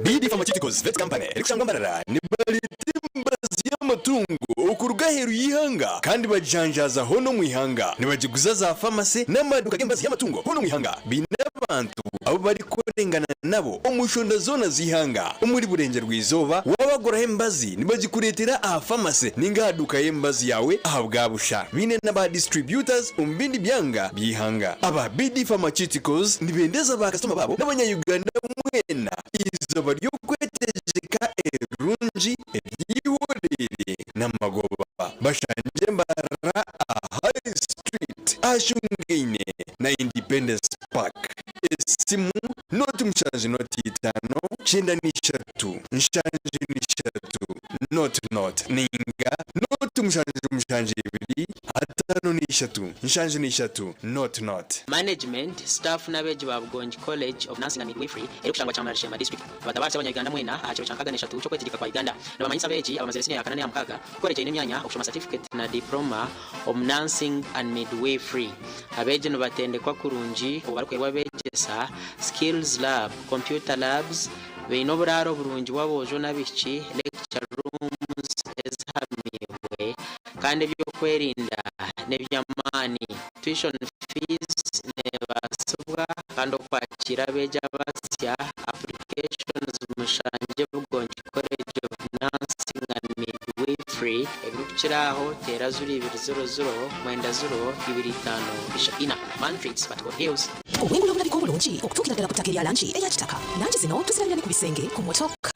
BD Pharmaceuticals Vet Company erikushangwa Mbarara nibaleeta emibazi y'amatungo okuruga aheeru y'eihanga kandi bagijanjaaza hoona omu ihanga. Nibagiguza za famase n'amaduuka g'emibazi y'amatungo hoona omu ihanga. Baine abantu abu barikukorengana nabo omu nshonda zoona z'eihanga. Omuri Burengyerwa-izooba waabaguraho emibazi nibagikureetera aha famase ninga aha duuka y'emibazi yaawe aha bwa busha. Baine na ba distributors omu bindi byanga by'eihanga. Aba BD Pharmaceuticals nibendeza ba kasitoma baabo n'abanya-Uganda mwena eizooba ry'okwetegyeka erirungi, ery'eihoreere n'amagoba. Bashangye Mbarara aha High Street ahashungaine na Independence Park. Esimu noti mushanju noti itaano kyenda n'ishatu nshanju n'ishatu noti noti ninga noti mushanju mushanju ibiri ataano n'ishatu nshanju n'ishatu noti noti. Management, staff n'abeegi ba Bugongi College of Nursing and Midwifery erikushangwa Kyamara Sheema District batabaase abanya-Uganda mwena aha kiro kya 63 ky'okwetegyeka kwa Uganda. Nibamanyisa abeegi abamazire siniya ya kana n'eya mukaaga ku college eine emyanya okushoma certificate na diploma omu Nursing and Midwifery. Abeegi nibatendekwa kurungi obu barikuheebwa abeegyesa, skills lab, computer labs, baine oburaaro burungi bw'aboojo n'abaishiki, lecture rooms ezihamiibwe kandi eby'okwerinda n'eby'amaani. Tuition fees neebaasibwa kandi okwakiira abeegi abasya, applications mushangye Bugongi College of Nursing and Midwifery. Ebirikukira aho teera zuro ibiri zuro zuro mwenda zuro ibiri itaano isha ina. Mantrix Batgod Hills. Obwengula obulabika obulungi okutuukira ddala ku ttaka erya langi eya kitaka. Langi zino tuzirabira ne ku bisenge, ku mmotoka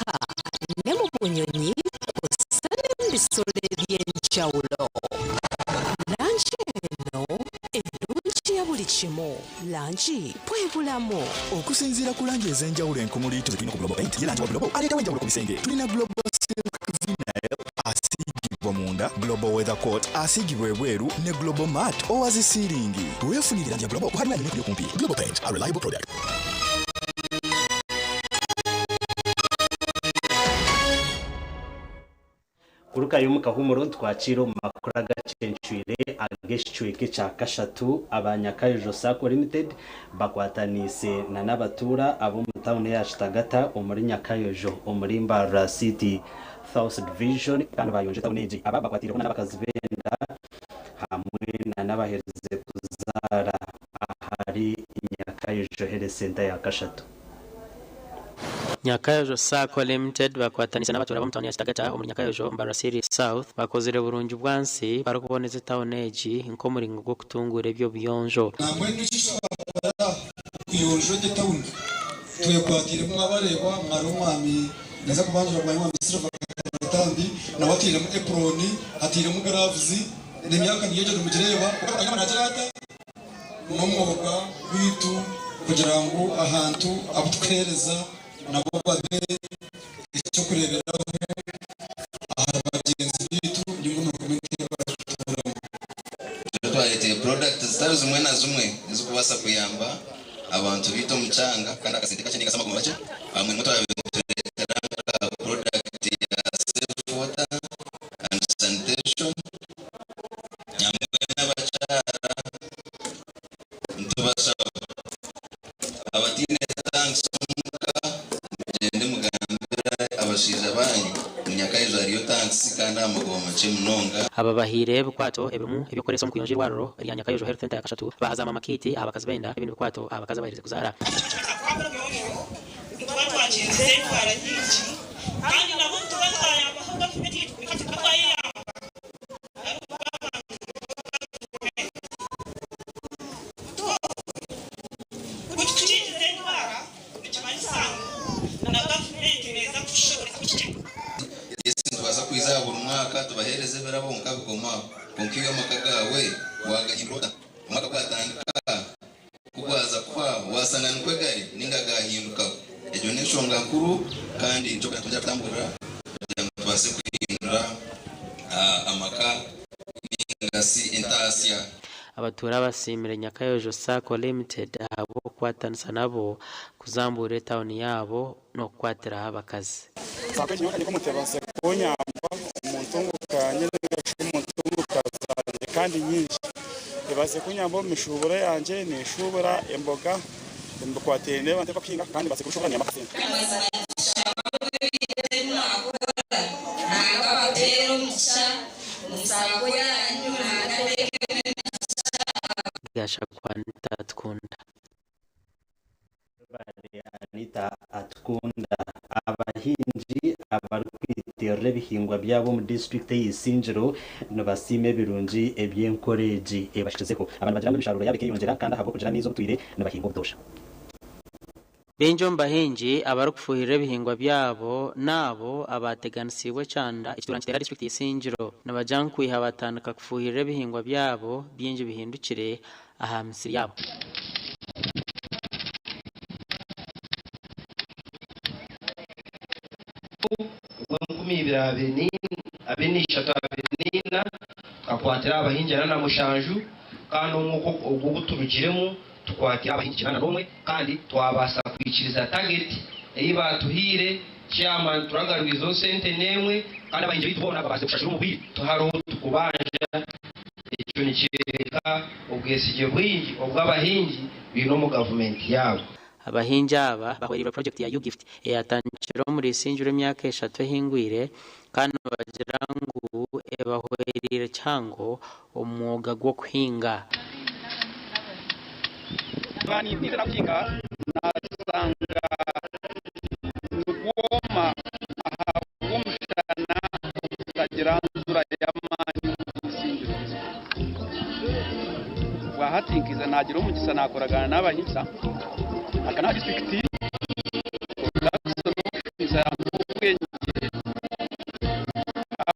ne mu bunyonyi kw'ossa ne mu bisolo eby'enjawulo. Langi eno ennungi ya buli kimu. Langi bwe bulamu. Okusinziira ku langi ez'enjawulo enkumuliitu ze tulina ku Global Paint, ye langi wa Global aleetawo enjawulo ku bisenge. Tulina Global Silk Vinyl asiigibwa munda, Global Weather Coat asiigibwa ebweru ne Global Matte owa zi siiringi. Weefunire langi ya Global ku hardware yonna ekuli okumpi. Global Paint, a reliable product. Kurugayo omu kahuumuro nitwakiira omu makuru agacencwire ag'ekicweka ekya kashatu aba Nyakaijo Sacco Limited bakwataniise na n'abatuura ab'omu tauni eya Kitagata omuri Nyakayojo omuri Mbarara City South Division kandi bayonja etauni egi. Aba bakwatiireho na n'abakazi b'enda hamwe na n'abaherize kuzaara ahari Nyakayojo Health Centre ya kashatu. Nyakayojo Sacco Limited bakwatanise n'abatuura b'omu tauni ya Kitagata omuri Nyakayojo, Mbarara City South bakozire burungi bwansi barikuboneza etauni egi nk'omuringo gw'okutunguura eby'obuyonjo. Nambwenu eki twakora kuyonja egi etauni twekwatiiremu mwabareeba hariho omwami naija kubanjura bwanyima omwami Silver Katambi nawe atairemu epuroni atairemu giravuzi n'emyaka niyo egyo nimugireeba nagira ata? N'omwoga gwaitu kugira ngu ahantu abu turikuheereza nabo babe eky'okureeberaho ahari bagyenzi baitu ninga omuri community ei barikutuuramu. Twareetire products zitari zimwe na zimwe ezirikubaasa kuyamba abantu baitu omu kyanga kandi akasente kakye ninga shi amakumi makye. Hamwe nimwo twabaire nitureetera nka product ya safe water and sanitation. Nambwenu abakyara nitubashaba abataine tanks omuka mugyende mugambire abashaija banyu ngu Nyakaijo hariyo tanks kandi aha magoba makye munonga. Aba bahaire ebikwato ebirimu eby'okukoresa omu kuyonja eirwariro rya Nyakayojo Health Centre ya kashatu, baahaza mama kit aha bakazi b'enda n'ebindi bikwato aha bakazi abaherize kuzaara. Nituba twakingize endwara nyingi kandi nabwo nituba twayambaho gavumenti yaitu hati tuba twayeyamba ahabw'okuba abantu Ku tukingiza endwara nikimanyisa ngu na gavumenti neeza kutushobooreza kukikinga. Yes nitubaasa kwiza aha buri mwaka tubaheereze ebirabo kwonka bigoma aho. Kwonka iwe amaka gaawe waagahindura ota? Omwaka gwatandika ku gwaza kuhwaho waashanga nikwo gari nainga gaahindukaho? Egyo n'enshonga nkuru. kuhindura kugira ngu tubaase kuhindura amaka ninga shi entaasya. Abatuura basiimire Nyakayojo Sacco Limited ahabw'okukwatanisa nabo kuzambuura etauni yaabo n'okukwatiraho abakazi. Sacco egi nyowe nkanye nk'omutebaase kunyamba omu ntunguka yangye ninga shi omu ntunguka zangye kandi nyingi. Ebaasize kunyamba omu mishuuburo yangye, ninshuubura emboga omu bikwatiraine n'ebi barikuhinga kandi mbaasize kubishuubura niihamu akasente. Gashakwa Anita Atukunda. Rubare Anita Atukunda. Abahingi abarikwitirira ebihingwa byabo omu disiturikiti eya Isingiro nibasiima ebirungi ebi enkora egi ebashikizeho. Aba nibagira ngu emisharuuro yaabo ekeyongyera kandi ahabw'okugira amaizi obutwire nibahinga obutoosha. Baingi omu bahingi abarikufuhirira ebihingwa byabo n'abo abaateganisiibwe ekyanda ekituura nikiteera disiturikiti ya Isingiro nibagira ngu kwiha batandika kufuhirira ebihingwa byabo bingi bihindukire aha misiri yaabo. Ogw'enkumi ibiri abiri n'ishatu abiri n'ina tukakwatira abahingi 47 kandi omwaka ogu oguturugiremu tukwatire abahingi 81 kandi twabaasa kuhikiiriza tageti ei baatuhaire. Chairman turagarwizeho sente n'emwe kandi abahingi baitu boona babaasize kushashura omu bwire tihariho ou turikubanja. Ekyo nikyoreka obwesigye bwingi obu abahingi baine omu gavumenti yaabo. Abahingi aba bahwereirwe purojekiti ya U-Gift eyatandikire omuri Isingiro emyaka eshatu ehingwire kandi nibagira ngu ebahwereire kihango omu mwoga gw'okuhinga. Nigwoma ahabw'omushana ogutagira njura y'amaani omu Isingiro. Obwahati nkaija naagira omugisa naakoragana n'abahingisa aka n'aha disiturikiti Production Officer w'obwengye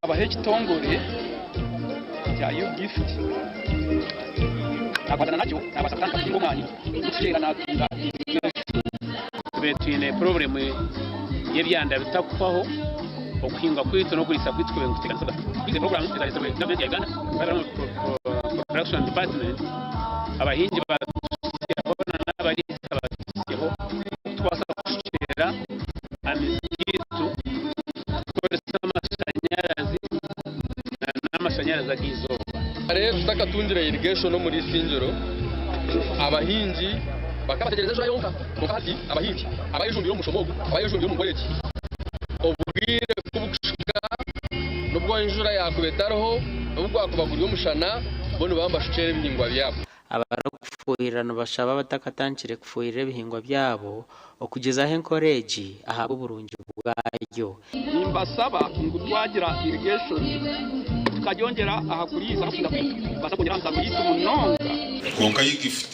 abaho ekitongore kya U-Gift naakwatana nakyo naabaasa kutandika kuhinga omwani gurikukyera naatunga irrigation. Tube twine purobulemu y'ebyanda bitakuhwaho, okuhinga kwaitu n'okuriisa kwaitu kube nikuteganisibwa. Twize puroguraamu ezaaretsirwe gavumenti ya Uganda kurabira omu Production Department, abahingi batuhitsyeho n'abariisa batuhitsyeho okutubaasa kushukyerera amaizi gaitu tukukoresa amashanyarazi n'amashanyarazi ag'eizooba. Kare tutakatungire irrigation omuri Isingiro, abahingi bakaba bategyereza enjura yonka. Kwonka hati abahingi abayejumbire omu mushomo ogu, abayejumbire omu nkora egi, obwire kubukuhika n'obu enjura yaakuba etariho, n'obu gwakuba guri omushana, bo nibaba nibashukyera ebihingwa byabo. Abarikufuhirira nibashaba abatakatandikire kufuhirira ebihingwa byabo okugyezaho enkora egi ahabw'oburungi bwayo. Nimbasaba ngu twagira irrigation tukagyongyera aha kuriisa n'okuhinga kwaitu kubaasa kwongyera aha misaaruro yaitu munonga. Kwonka U-Gift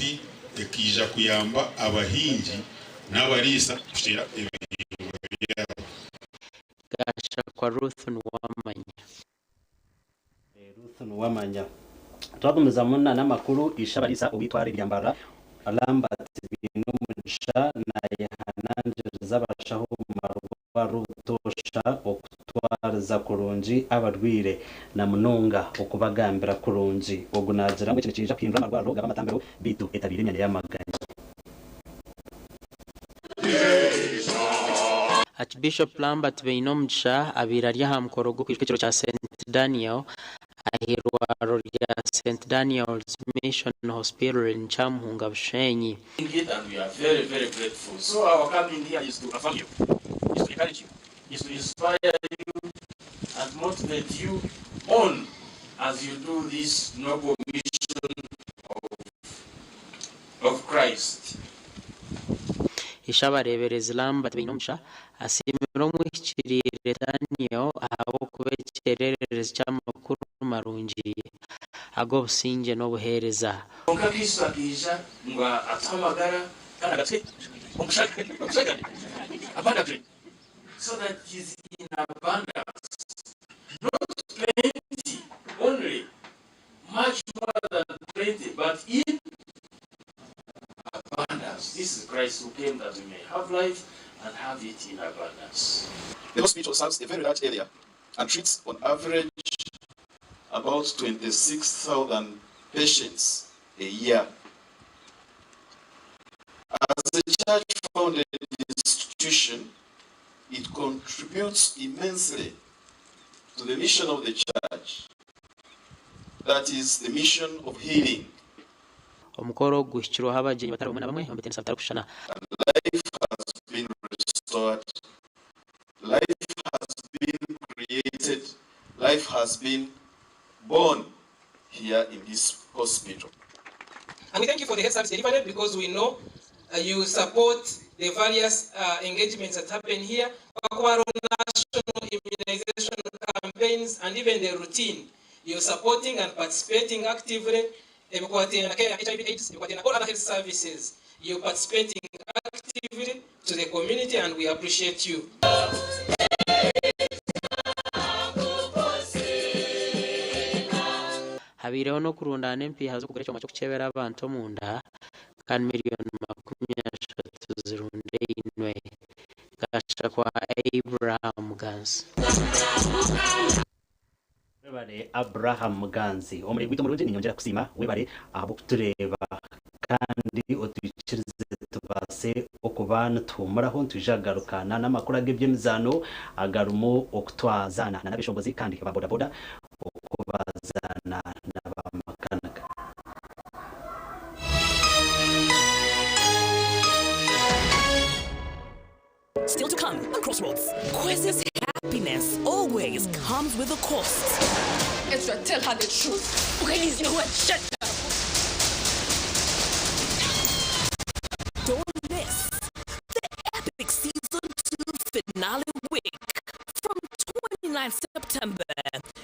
ekaija kuyamba abahingi n'abariisa kushera ebihingwa byabo. Gashakwa Ruth Nuwamanya. Ruth Nuwamanya. Twagumizamu n'amakuru, Ishe-abariisa ow'eitware rya Mbarara, Lambert Bainomugisha nayehanangiriza abashaho omu marwariro obutoosha okutwariza kurungi abarwaire na munonga okubagambira kurungi. Ogu naagira ngu eki nikiija kuhindura amarwariro gaba amatambiro beitu etabaire emyanya y'amaganya. Archbishop Lambert Bainomugisha abaire ari aha mukoro gw'okwijuka ekiro kya St Daniel ah'eirwariro rya St Daniel's Mission Hospital in Kyamuhunga Bushenyi. And we are very, very grateful. So our coming here is to affirm you, is to encourage you, is to inspire you and motivate you on as you do this noble mission of, of Christ. Ishe-abareeberezi Lambert Bainomugisha asiimire Omuhikiriire Daniel ahabw'okuba ekyererezi ky'amakuru marungi ag'obusingye n'obuheereza. Kwonka Kristo akaija ngu atuhe amagara kandi agatuhe omu kushagana, abundantly, so that is in abundance, not plenty only, much more than plenty, but in abundance. This is Christ who came that we may have life and have it in abundance. The hospital serves a very large area and treats on average about 26,000 patients a year. As a church-founded institution, it contributes immensely to the mission of the church, that is the mission of healing. Omukoro ogu guhikirweho abagyenyi batari bamwe na bamwe omu bitenisa bitarikushushana. Life has been restored, life has been created, life has been born here in this hospital. And we thank you for the health service delivery because we know you support the various engagements that happen here. Hakuba hariho national immunization campaigns and even the routine. You're supporting and participating actively ebikwatiraine na care ya HIV AIDS, ebikwatiraine na all other health services. You're participating actively to the community and we appreciate you. Habaireho n'okurundaana empiiha z'okugura ekyoma ky'okukyebera abantu omunda kandi miriyoni 30 zirundainwe. Gashakwa Abraham Muganzi. Webare Abraham Muganzi. Omurimo gwaitu omurungi ninyongyera kukusiima webare ahabw'okutureeba kandi otwikirize tubaase okuba nituhumuraho nitwija kugaruka na n'amakuru ag'eby'emizaano agarimu okutwazaana na n'abeshongozi kandi ba boda boda okubazaana na ba makanika. Still to come on Crossroads. Kwesi's happiness always comes with a cost. Ezra, tell her the truth. Okay, Liz, you know what? Shut up. Don't miss the epic season 2 finale week from 29th September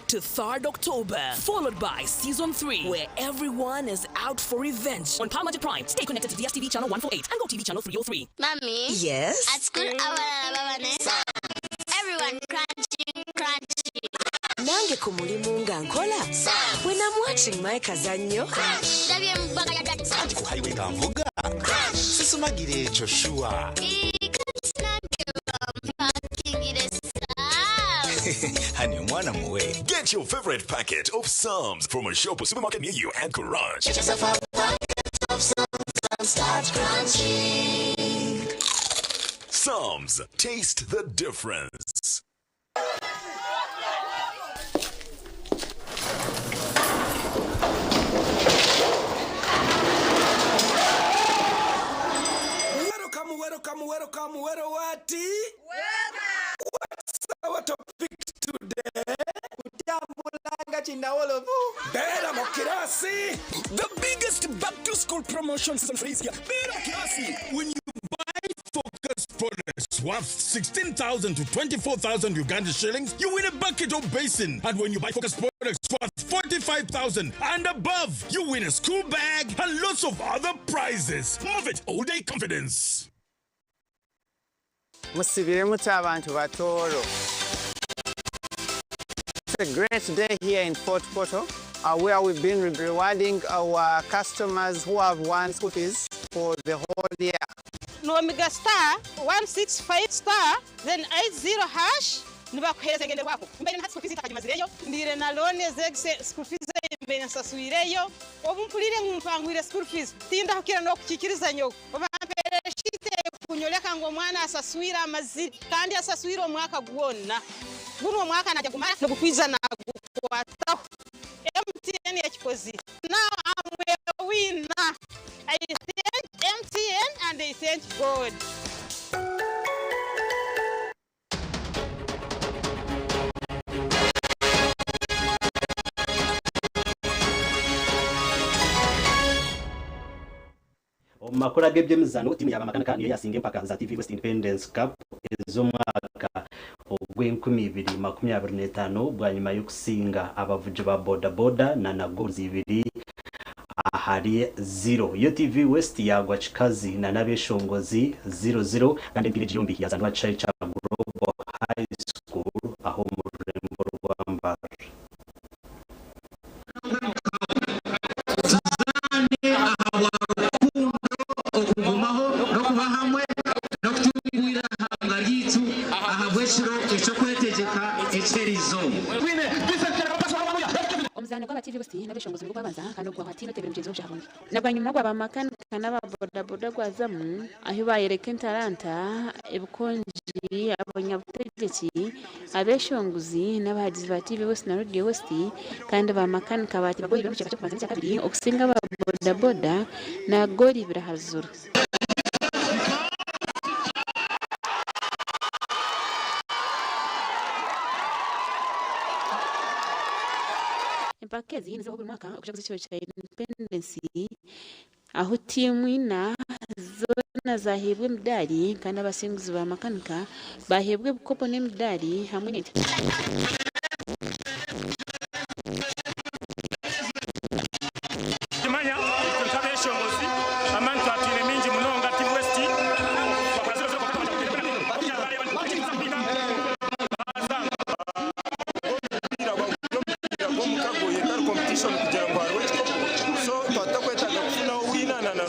to 3rd October, followed by season 3, where everyone is out for revenge. On Power Magic Prime, stay connected to DSTV channel 148 and GoTV channel 303. Mommy? Yes? At school, abalala Everyone crunching, crunching. Nange ku mulimu nga nkola. When I'm watching my kazannyo. Ndabye mu bbaga lya daddy. Anti ku highway nga nvuga. Sisumagira ekyo sure. Nange bampakingire Honey, omwana muwe. Get your favorite packet of Psalms from a shop or supermarket near you and crunch. Get yourself a packet of Psalms and start crunching. Psalms, taste the difference. Welcome, welcome, welcome, welcome, what? What's our topic today? Kutambula nga kinawolovu. Beera mu kirasi. The biggest back to school promotion season for is here. Beera mu kirasi. When you buy Focus products worth 16,000 to 24,000 Uganda shillings, you win a bucket or basin. And when you buy Focus products worth 45,000 and above, you win a school bag and lots of other prizes. Move it all day confidence. Musibire muti abantu batooro. It's a great day here in Fort Portal, where we've been rewarding our customers who have won school fees for the whole year. Nomiga star 165 star then 80 hash nibakuhereza ngenderwako mbaire na school fees takagimazireyo ndire na loan ezegise school fees mbaire nsaswireyo obu mpulire ngu mpangwire school fees tindahukira n'okukikiriza nyowe obamperere shite kunyoleka ngu omwana asaswire amazire kandi asaswire omwaka gwona guno omwaka najya gumara nogukwiza nagukwataho MTN yakikozire. Now I'm a winner. I thank MTN and I thank God. Omu makuru ag'eby'emizaano, tiimu ya Bamakanika niyo yasinga empaka za TV West Independence Cup ez'omwaka ogw'enkumi ibiri 25 bwanyima y'okusinga abavugi ba boda boda na na goals ibiri ahari 0. Yo TV West yagwa kikazi na n'abeshongozi 0-0 kandi emipiira egi yombi yazanirwa kishaayi kya Global High School aho omu rurembo rwa Mbarara. Tuzaane ahabwa rukundo, okugumaho n'okuba hamwe n'okutunguura eihanga ryaitu ahabw'ekiro eky'okubanza. empaka eky'eriizooba. Omuzaano gw'aba TV West n'abeshongozi nigwo gwabanza kandi ogwa hati n'otebire mugyenzi we Obushahabungi. Na bwanyima ogwa ba makanika n'aba bodaboda gwazamu ahu bayereka entaranta, ebikongi, abanyabutegyeki, abeshongozi n'abahagizi ba TV West na Radio West kandi ba makanika bateeba goolo ibiri omu kicweka ky'okubanza n'ekyakabiri okusinga aba bodaboda na goolo ibiri ahari zuru. Empaka ezi nizibaho buri mwaka okujaguza ekiro kya Independence ahu tiimu ina zoona zaheebwa emidaari kandi abasinguzi ba makanika baheebwa ebikopo n'emidaari hamwe n'ente. Kimanya itwe nk'abeshongozi amaani twatwire mingi munonga TV West twakora 00 Gw'omukago etari competition kugira ngu hariho ekikopo so twaba tutakwetaaga kufunaho wina na na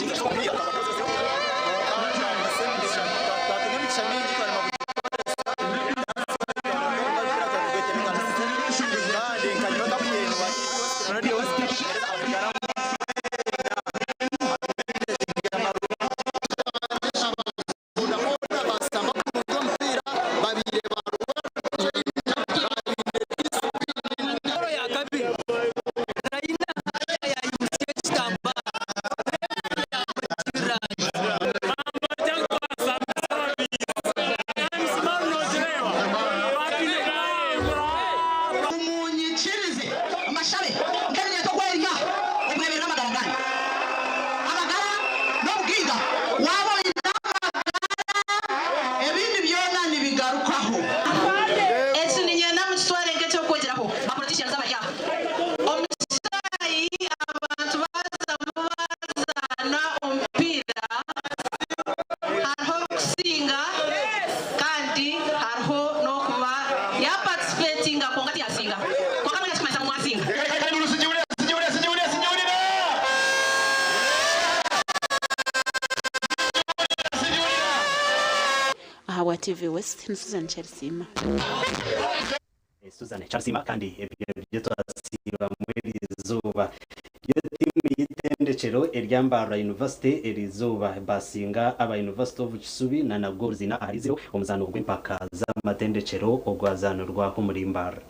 Munyikirize mbashabe nk'ebinyetwa okwerya okureeberera amagara ganyu. Amagara n'obugaiga. Waaba oine amagara, ebindi byona nibigarukaho. Eki niinyenda mukitware nk'eky'okwegyeraho ba politicians abari aha. Omu kishaayi abantu bazamu bazaana omupiira, hariho orikusinga kandi hariho n'okuba yaapatisipeetinga kwonka tiyasinga. Kwonka mbwenu ekirikumanyisa ngu mwasinga. Ahabwa TV West ni Susan Kyarisiima. Susan Kyarisiima kandi ebyo nibyo twasiibamu eriizooba. Yo tiimu y'eitendekyero erya Mbarara University eriizooba basinga aba University of Kisubi na na goals ina ahari ziro omuzaano gw'empaka z'amatendekyero ogwazaanirwa omuri Mbarara.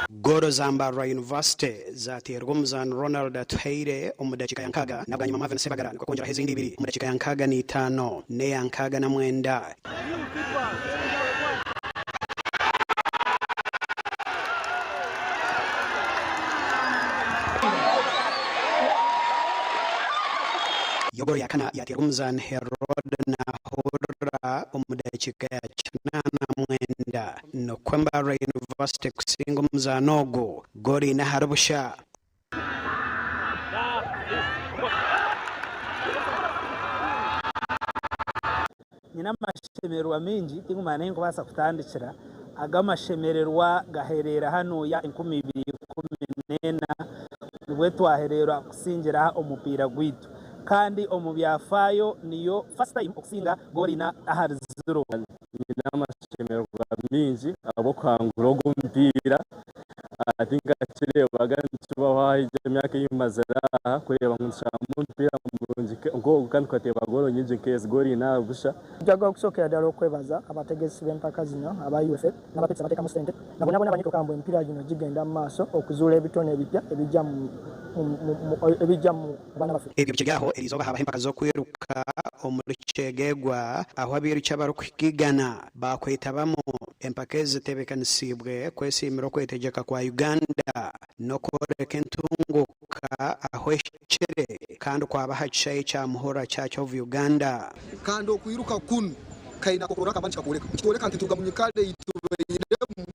Goolo za Mbarara University zateerwa omuzaani Ronald Atuhaire omu dakiika ya nkaaga na bwanyima Marvin Ssebagala nikwo kwongyeraho ezindi ibiri omu dakiika ya 65 n'eya 69. Yo goolo ya kana yateerwa omuzaani Herod Nahurira omu dakiika ya 89. Nikwo Mbarara University kusinga omuzaano ogu goolo ina ahari busha. Nyine amashemererwa maingi tinkumanya n'ahu nkubaasa kutandikira. Aga amashemererwa gahereire hanuya 2014 nibwo twahereera kusingira omupiira gwaitu kandi omu byafaayo niyo first time okusinga goolo ina ahari ziro. Nyine amashemererwa maingi ahabw'okuhangura ogu omupiira. Tinkakireebaga nikibaho aha egi emyaka ei mazire aha kureeba ngu nitushamba omupiira murungi nk'ogu kandi tukateeba goolo nyingi nk'ezi goolo ina aha busha. Njagala okusookera ddala okwebaza abategesi b'empaka zino aba UFA n'abategesi abateekamu ssente na bonna bonna abanyikira okulaba mbu emipiira gino gigenda mu maaso okuzuula ebitone ebipya ebijja mu ebijja mu baana baffe. Ebyo bikiri aho, eriizooba haabaho empaka z'okwiruka omuri Kyegegwa ahu abairuki abarikuhika igana baakwetabamu. Empaka ezi ziteebekanisiibwe kwesiimira okwetegyeka kwa Uganda n'okworeka entunguuka ahu ehikire kandi kwaba aha kishaayi kya Muhura Church of Uganda. Kandi okwiruka kunu kaine akokurorraho ak'amaani kikatwoleka. Nikitwoleka nti nituruga mu nyikara ei tubairemu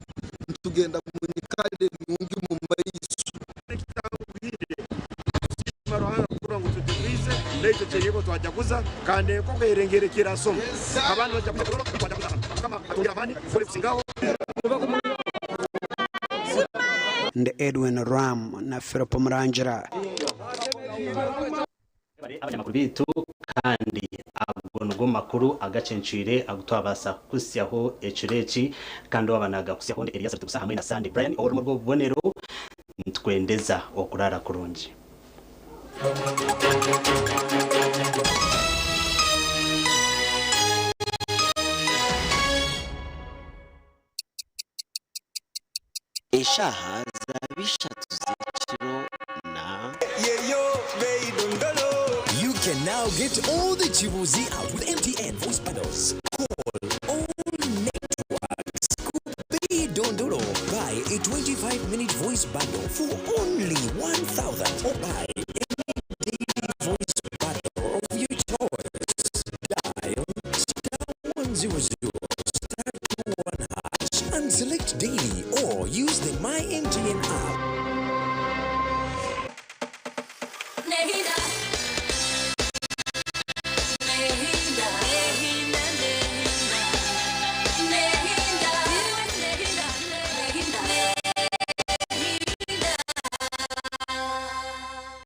nitugenda mu nyikara enungi mu maiso. Ekitanguhire kusiima Ruhanga kurora ngu tujugwize naitwe kyeyebo twajaguza kandi enkoko erengere kirasoma abandi baija kwija kurora twajaguza hanu. Mukama atwongere amaani tukore kusingaho. Ndi Edwin Ram na Philip Murangira. Abanyamakuru baitu kandi ago nigo makuru agacencwire agu twabaasa kukuhitsyaho ekiro eki kandi owaaba naagakuhitsyaho ndi Elias Bitugusa hamwe na Sande Brian ow'orumu rw'obubonero nitukwendeza okuraara kurungi. Eshaaha zaaba ishatu z'ekiro na. You can now get all the Chibuzi out with MTN voice bundles. Call all networks. Be Dondolo. Buy a 25-minute voice bundle for only 1,000 or buy any daily voice bundle of your choice. Dial star 100 star 21 hash and select daily or use the My MTN app. Nehida.